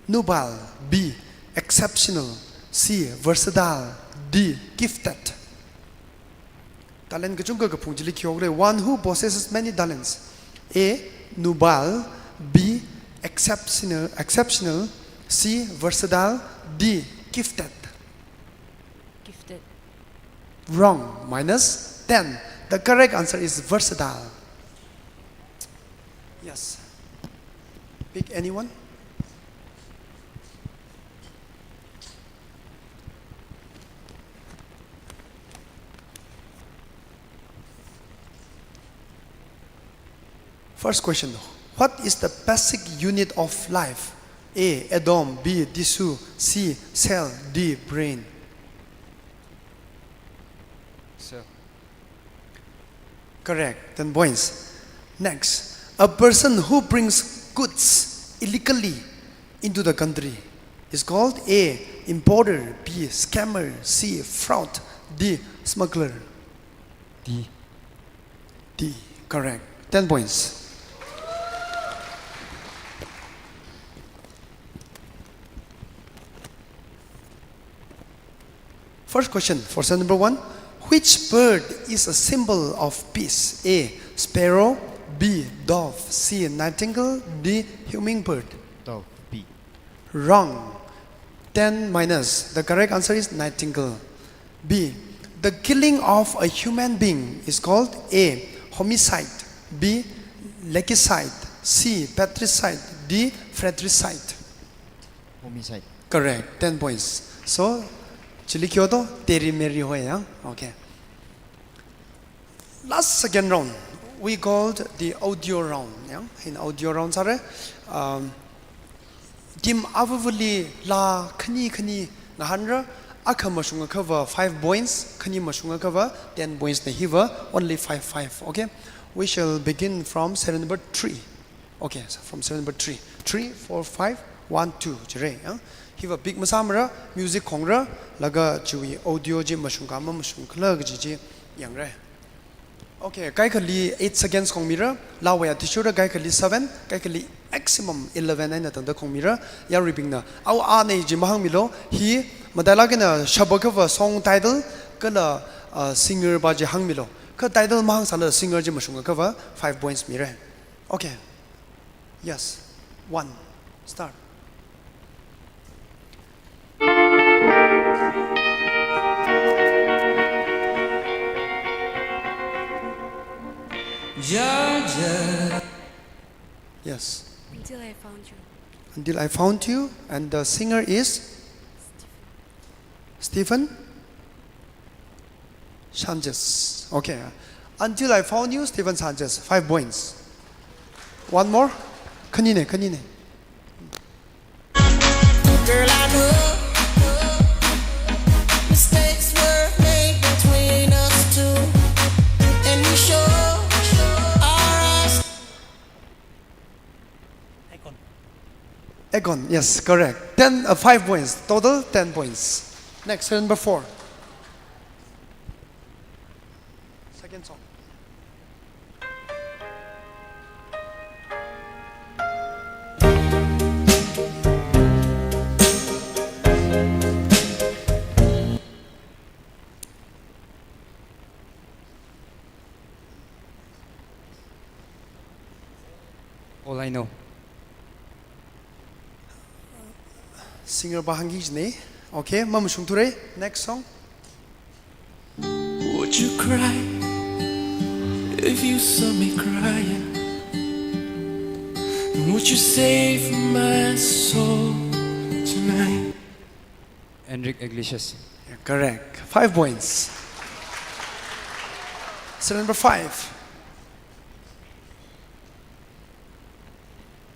nubile, B, exceptional, C, versatile, D, gifted. Talent kachungkha kaphung chili khi hokra. One who possesses many talents. A, nubile, B, exceptional, exceptional, C, versatile, D, gifted. Gifted. Wrong. Minus ten. The correct answer is versatile. Yes. Pick anyone. First question. What is the basic unit of life? A, atom, B, tissue, C, cell, D, brain. Cell. Correct. Ten points. Next. A person who brings goods illegally into the country is called A, importer, B, scammer, C, fraud, D, smuggler. D. D. Correct. Ten points. First question for set number one. Which bird is a symbol of peace? A, sparrow, B, dove, C, nightingale, D, hummingbird. Dove, B. Wrong. Ten minus. The correct answer is nightingale. B. The killing of a human being is called A, homicide, B, legicide, C, patricide, D, fratricide. Homicide. Correct. Ten points. So, chili khi hoto, Terry Mary hoi, ya? Okay. Last second round, we called the audio round, ya? In audio round sāra, um, team avavali laa khani khani ngahānra, akha mashungakhava five points, khani mashungakhava ten points na hiva, only five five, okay? We shall begin from serial number three. Okay, so from serial number three. Three, four, five, one, two, jira, ya? Hiva pick masāmara, music khongra, laga chiwui audio chi mashungkha mamashungkhala kaji chi yangra. Okay, kaikhali eight seconds khongmira, lawaya tishura kaikhali seven, kaikhali maximum eleven eina tangda khongmira, yaruibingna. Au ane ji mahāngmilu, hi matailāk eina shaba kava song title, kala, uh, singer pa ji hāngmilu. Kha title mahāngsāla singer ji mashunga kava five points mira. Okay. Yes. One. Start. Georgia. Yes. Until I Found You. Until I Found You, and the singer is Stephen Sanchez. Okay. Until I Found You, Stephen Sanchez. Five points. One more. Khanine, khanine. Girl, I know mistakes were made between us two, and we show our eyes. Akon. Akon, yes, correct. Ten, uh, five points. Total ten points. Next, number four. Second song. All I Know. Singer pa hāngki jine. Okay, mamashungthura. Next song. Would you cry if you saw me crying? Would you save my soul tonight? Enrique Iglesias. Yeah, correct. Five points. So number five.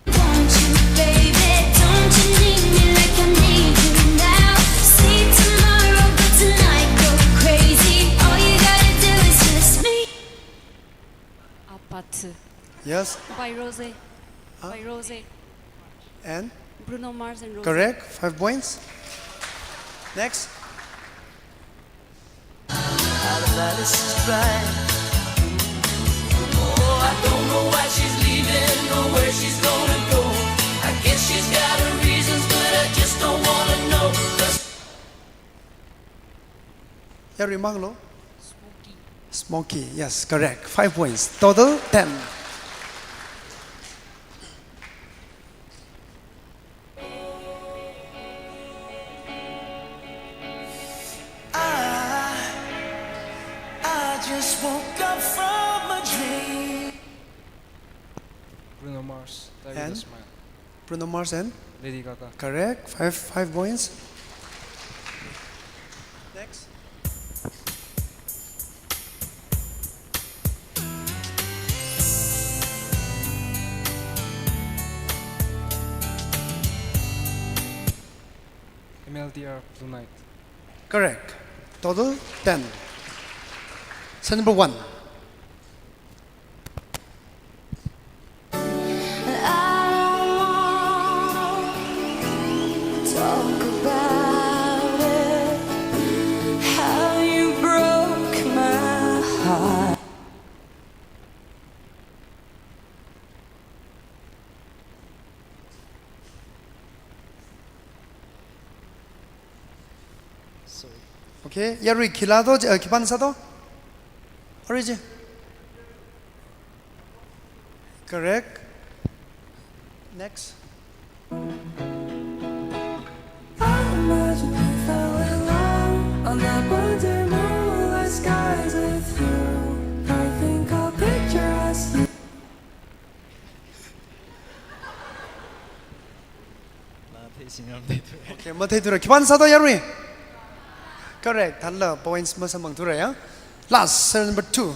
Want you, baby, don't you need me like I need you now? See tomorrow, but tonight go crazy. All you gotta do is just me. Apathy. Yes. By Rosé. Huh? By Rosé. And? Bruno Mars and Rosé. Correct. Five points. Next. Oh, I don't know why she's leaving or where she's gonna go. I guess she's got her reasons, but I just don't wanna know. Yarui hānglu. Smokey. Smokey, yes, correct. Five points. Total ten. I, I just woke up from a dream. Bruno Mars, Die With a Smile. Bruno Mars and? Lady Gaga. Correct. Five, five points. Next. M L D R, Blue Night. Correct. Total ten. Set number one. I don't wanna talk about it, how you broke my heart. Sorry. Okay, yarui khila to, eh, khipāna sāto? Arui je. Correct. Next. I imagine we fell in love on that one day moonlight skies with you. I think I'll picture us. Mathei sinam thei thura. Okay, mathei thura. Khipāna sāto yarui? Correct. Thālala points masamphang thura ya. Last, serial number two.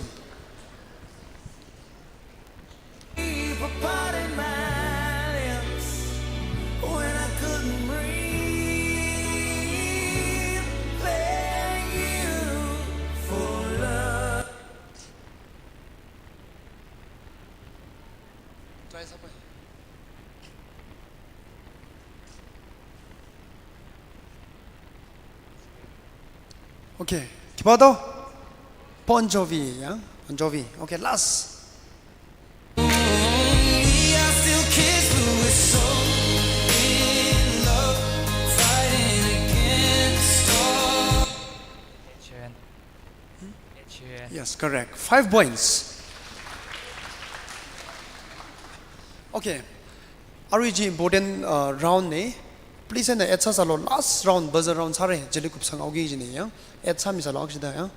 Try sāpai. Okay, khipā to? Bon Jovi, ya? Bon Jovi. Okay, last. Yes, correct. Five points. Okay. Arui chi important, uh, round ne. Please, na add sāsālu, last round, buzzer round sāra, chili kupsang haoki kajina ya. Add sāmisālu akshida ya.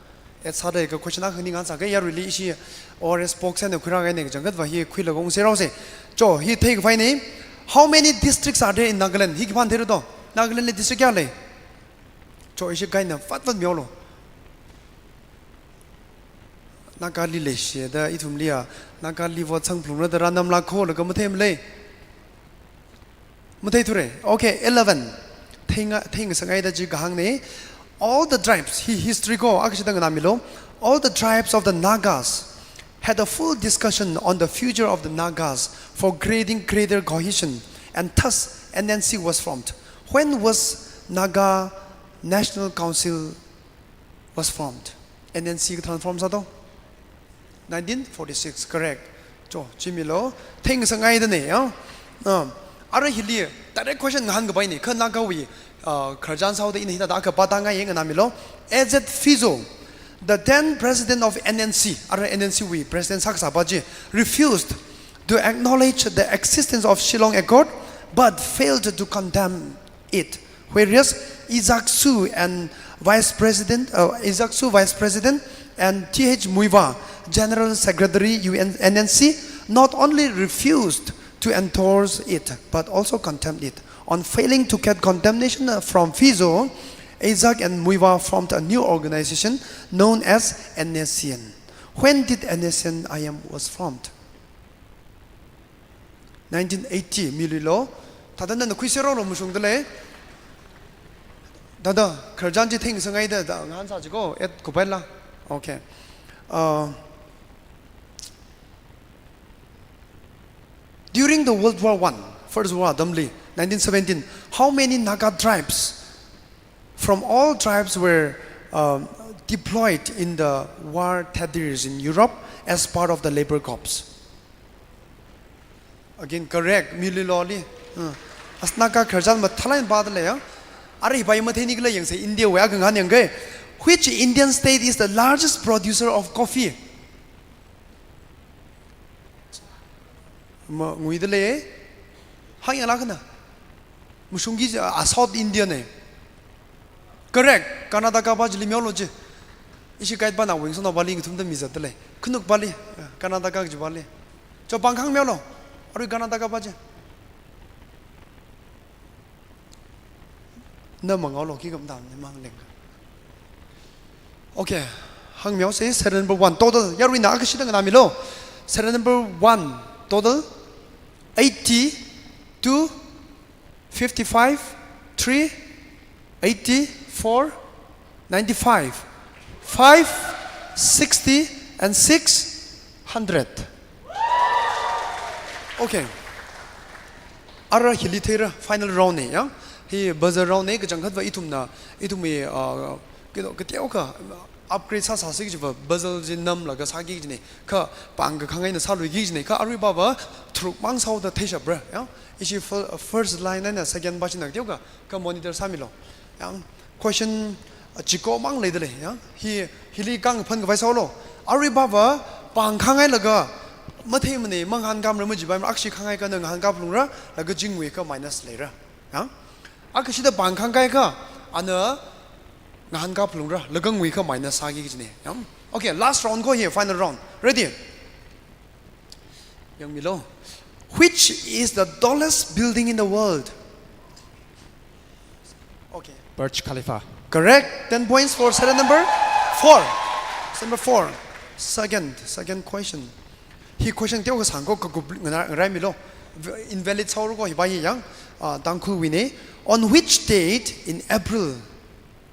Add sāda ka question akha ni ngasāka, yaruili ishi O R S box eina khuirākahaina, kachangkhatva hi khuilaga ungserhaosa. Cho, hi theikapai ne. How many districts are there in Nagaland? Hi khipāna theira to? Nagaland li district kayā lei? Cho, ishi kaina fatfat mihaolu. Nagali leishiya da ithumli ya, Nagali vote sangphalungra da rānamlākho laga matheimala. Matheithura. Okay, eleven. Theinga-, theingasakngaida chi kahāngna. All the tribes, hi history ko, akshida nganāmilu. All the tribes of the Nagas had a full discussion on the future of the Nagas for creating greater cohesion, and thus N N C was formed. When was Naga National Council was formed? N N C kathāna form sāto? Nineteen forty-six, correct. Cho, chi milu, theingasakngaida ne, ya. Um, arui hili, direct question ngahānkapai ne, kha Nagawui, uh, khararchan sāhaoda ina hithāda akha pātāngaiya, nganāmilu. A Z Fizo, the then president of N N C, arui N N C wui president sākasāpa chi, refused to acknowledge the existence of Shillong Accord, but failed to condemn it. Whereas Isaac Soo and Vice President, uh, Isaac Soo, Vice President, and T H Muivah, General Secretary U N, N N C, not only refused to endorse it, but also condemned it. On failing to get condemnation, uh, from Fizo, Isaac and Muivah formed a new organization known as N S C N. When did N S C N I M was formed? Nineteen eighty, miluilu. Thāda nana khuiserhaolu, mashungda lei. Thāda, khararchan chi theingasakngaida, da, ngahānsā chiko, add kupaila. Okay. Uh, during the World War One, First World War atamli, nineteen seventeen, how many Naga tribes from all tribes were, um, deployed in the war theaters in Europe as part of the Labor Corps? Again, correct. Miluilu li. Uh, as Naga khararchan mathālāk eina pāda lei ya. Arui hipa matheini kala yangsa, India wui akha ngahān yangka. Which Indian state is the largest producer of coffee? Manguida lei. Hāngyānglu kha na. Mashungki, ah, South India na. Correct. Karnataka pa chili mihaolu chi. Ishi guide pana wing sono pali ngathumda mizatda lei. Khanuk pali, ah, Karnataka kaji pali. Cho, pāng kahāng mihaolu. Arui Karnataka pa chi. Na mangaolu, khikha matamna mangleng. Okay, hāngmihaosa, serial number one, total. Yaruina akha shida nganāmilu. Serial number one, total eighty, two, fifty-five, three, eighty, four, ninety-five, five, sixty, and six, hundred. Okay. Ara hili theira, final round na, ya. Hi buzzer round na, kachangkhatva ithumna, ithumwui, uh, kino, kateokha upgrade sāsāsi kajiva buzzer chi namlaga sāki kajina. Kha pāng kahāng eina sāluiki kajina. Kha aruipava tharuk mang sāhaoda theishapra, ya. Ishi fir-, first line eina second pa china kateokha, kha monitor sāmilu. Ya. Question, uh, chiko mang leida lei, ya. Hi, hili kangaphan khavai sālu. Aruipava pāng kahānghailaga matheimana, mangahānkāmara majipaimara, akhashi kahānghaiakha na ngahānkā phalungra, laga chingwui kha minus leira. Ya. Akha shida pāng kahāngkahaiakha, ana ngahānkā phalungra, laga ngui kha minus sāki kajina. Ya. Okay, last round ko hi, final round. Ready? Yangmilu. Which is the tallest building in the world? Okay. Burj Khalifa. Correct. Ten points for serial number four. Number four. Second, second question. Hi question teokha sāngko, kakup ngana-, ngaraimilu. V-, invalid sāhaora ko hipa hi ya, ah, Tangkhulwui na. On which date in April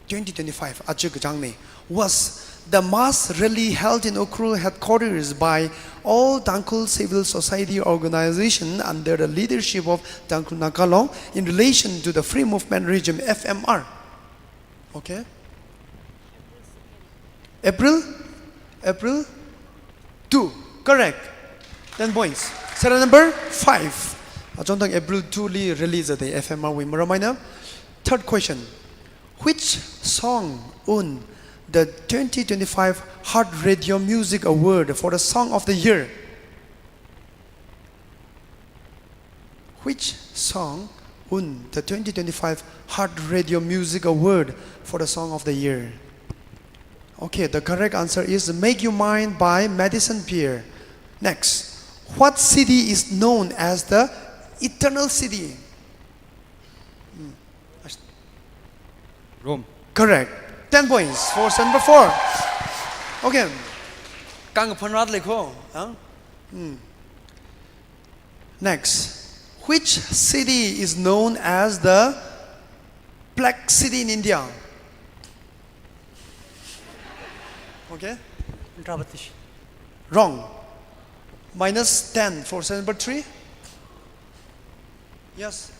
twenty twenty-five, aja kachāng na, was the mass rally held in Ukhrul headquarters by All Tangkhul Civil Society Organization under the leadership of Tangkhul Naga Long in relation to the Free Movement Regime, F M R? Okay. April? April? Two. Correct. Ten points. Serial number five. Achonthang April two li release the F M R wui maram eina. Third question. Which song won the twenty twenty-five Heart Radio Music Award for the Song of the Year? Which song won the twenty twenty-five Heart Radio Music Award for the Song of the Year? Okay, the correct answer is Make You Mine by Madison Beer. Next, what city is known as the Eternal City? Hmm. Rome. Correct. Ten points for number four. Okay. Kang phanrat lekho, huh? Hmm. Next, which city is known as the Black City in India? Okay? Andhra Pradesh. Wrong. Minus ten for number three. Yes.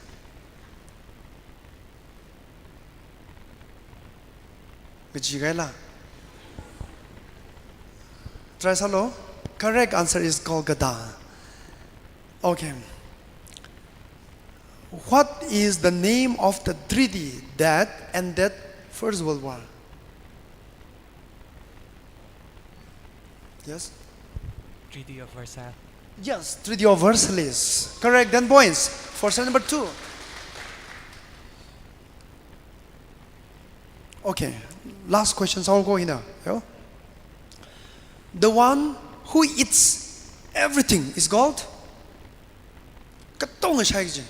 Kaji kaila. Try sālu. Correct answer is Kolkata. Okay. What is the name of the treaty that ended First World War? Yes? Treaty of Versailles. Yes, Treaty of Versailles. Correct, ten points for question number two. Okay, last question sāko hina. Yo. The one who eats everything is called? Katonga shai kaji.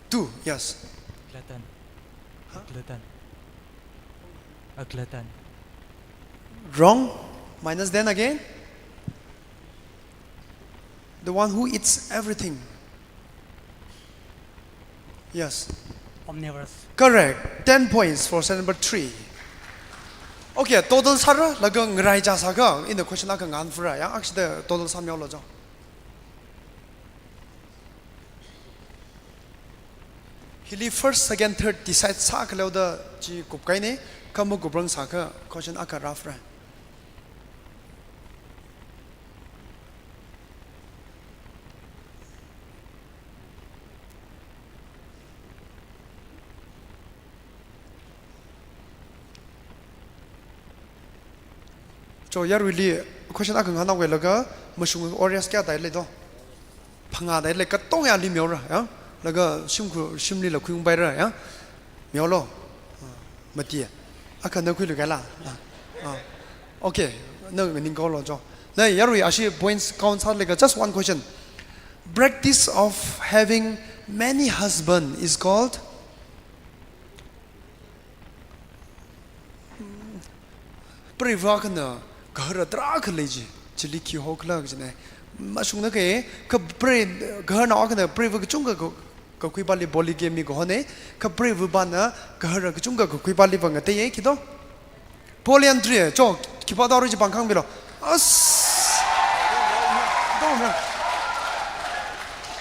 Two, yes. Glutton. Huh? Glutton. A glutton. Wrong. Minus ten again. The one who eats everything. Yes. Omnivorous. Correct. Ten points for question number three. Okay, total sāra, laga ngaraicha sāga, in the question laga ngan fura, ya, actually the total sāmihaolu jo. Hili first, second, third decide sākhaleoda chi kupkahaina, kha makuprang sākha question akha rāfra. Cho yaruili question akha nganao kailaga mashung O R S kayā dai lei do. Phangā dai lei, katonga ali mihaora, ya. Laga shimkhur, shimlila khuiungpaira, ya. Mihaolu. Ah, mati. Akha na khuilu kaila. Ah, ah. Okay, na nganingkahaolu cho. Na yarui ashi points count sālaga just one question. Practice of having many husband is called? Preiva akhana gahara tarākha lei ji, chili khi hokhala kajina. Mashungna kha, kha prei, gaharnao akhana preiva kachungkha ka, kakhuipali polygamy kahona, kha preiva pāna gahara kachungkha kakhuipaliva ngateiya khi do. Polyandry, cho, khipā taro chi pāng khangmilu. As.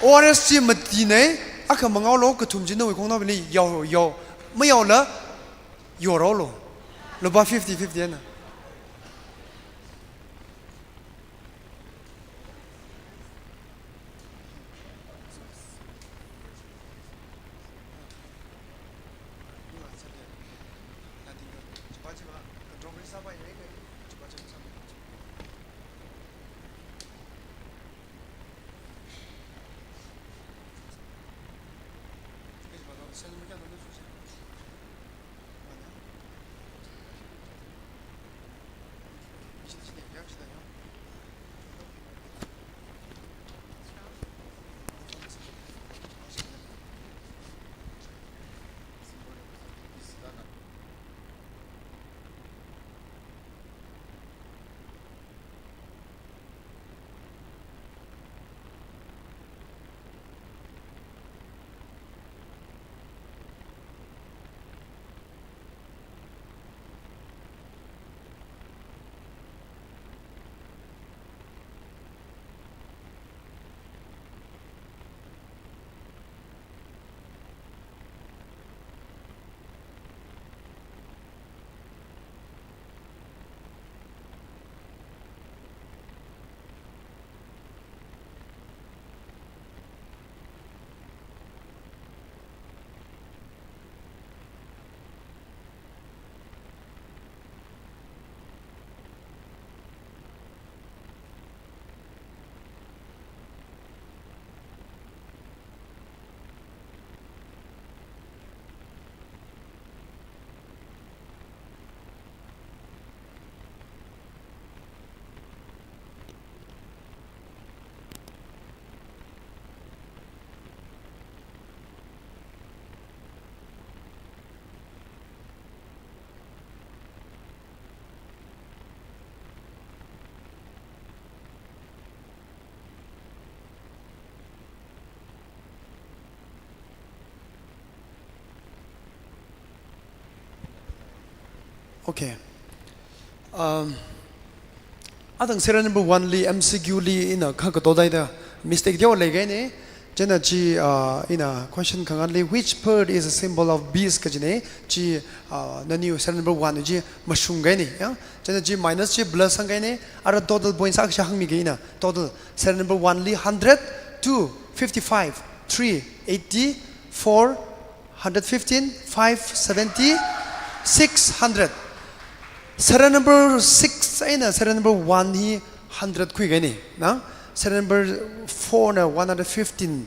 O R S chi matina, akha mangaolu, kathum chi nawui khongnaobingli yao, yao. Mayaola, yaoraolu. Lupā fifty fifty na. Okay. Um, atang serial number one li M C Q li ina kha kato daida mistake deo leikahaina. Chieina chi, uh, ina question khanganli, which bird is a symbol of peace kajina. Chi, uh, nani serial number one chi mashungkahaina, ya. Chieina chi minus chi plus sangkahaina. Ara total points akha hāngmikahai ina. Total serial number one li hundred, two fifty-five, three eighty, four hundred fifteen, five seventy, six hundred. Serial number six eina serial number one hi hundred khuikahaina. Na? Serial number four na one hundred fifteen.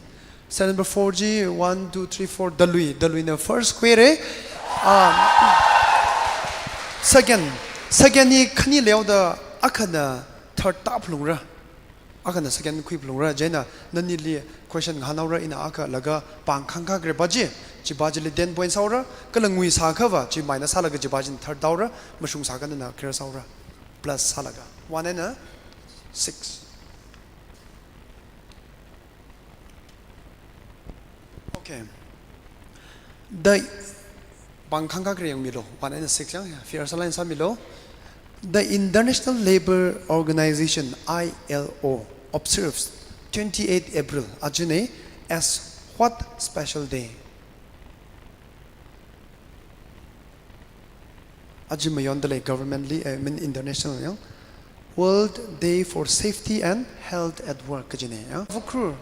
Serial number four chi one, two, three, four, dalui, dalui na first khuira. Um, second, second hi khani leoda akhana third tāphalungra. Akhana second khuiphalungra, chieina nanili question ngahānhaora, ina akha laga pāng khangkha kre pa chi, chi pa chili ten points haora, kala ngui sākhava, chi minus sālaga chi pa china third tāhaora, mashung sākha nana kre sāhaora, plus sālaga. One eina six. Okay. The pāng khangkha kre yangmilu, one eina six yang, ya, fair sālai sāmilu. The International Labour Organization, I L O, observes twenty-eight April, ajana, as what special day? Aja mayonda lei government li, eh, I mean international, ya. World Day for Safety and Health at Work kajina, ya. Vukru.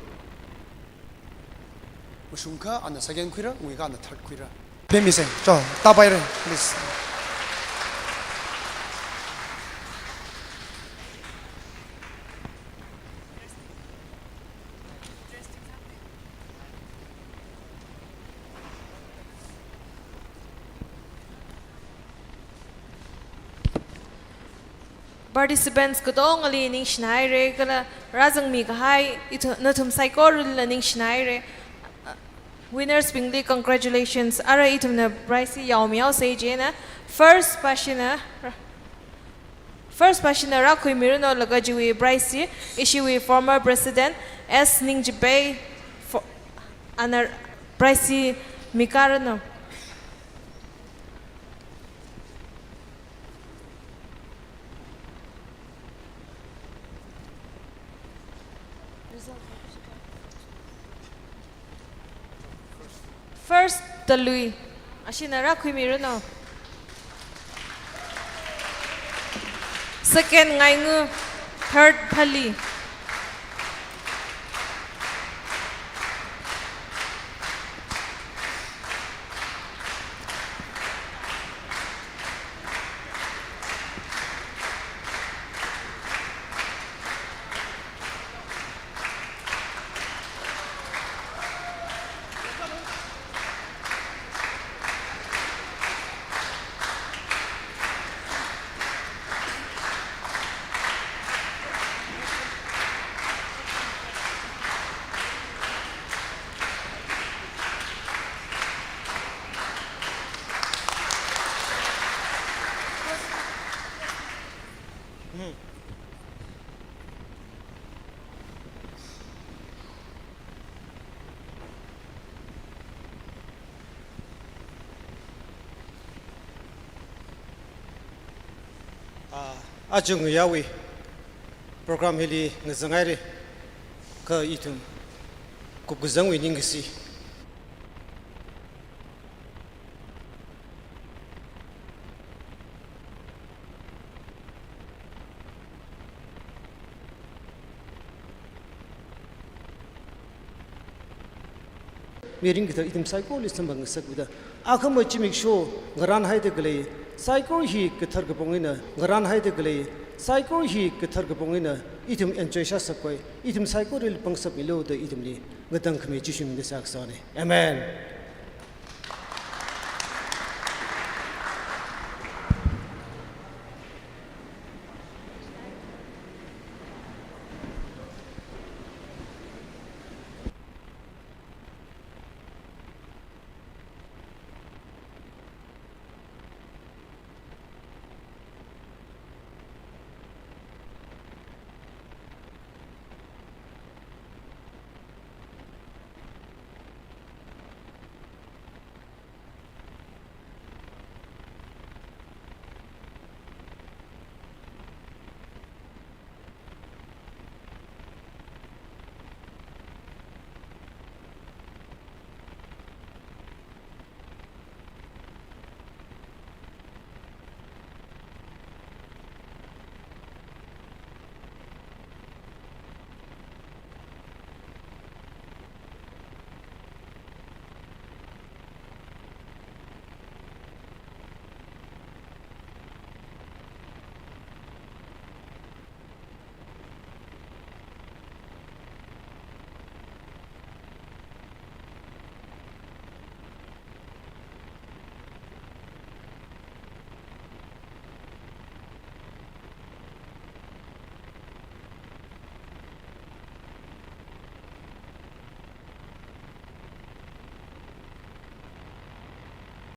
Mashungkha ana second khuira, nguikha ana third khuira. Pemisa, cho, tāpaira, please. Participants katongali ningshina haira, kala rāzangmi kahai ithu-, nathum saikorali ningshina haira. Winners bingli congratulations. Ara ithumna prize hi yaomihaosa chieina. First pa shina, first pa shina rākhuimiranu laga chiwui prize hi ishiwui former president S Ningchipei fo-, ana prize hi mikaranu. First, Talui. Ashina rākhuimiranu. Second, Ngaingu. Third, Phali. Ah, aja ngayāwui program hili ngazang haira, kha ithum kupkazangwui ningkashi. Mirin kathar ithum saikorali samphang ngasakmida, akhama zimiksho ngarānhaida khalei, saikora hi kathar kapong eina ngarānhaida khalei, saikora hi kathar kapong eina ithum enjoy sāsakpai, ithum saikorali pangshap milu da ithumli ngatangkhami Jishu mingda seihā kasāna. Amen.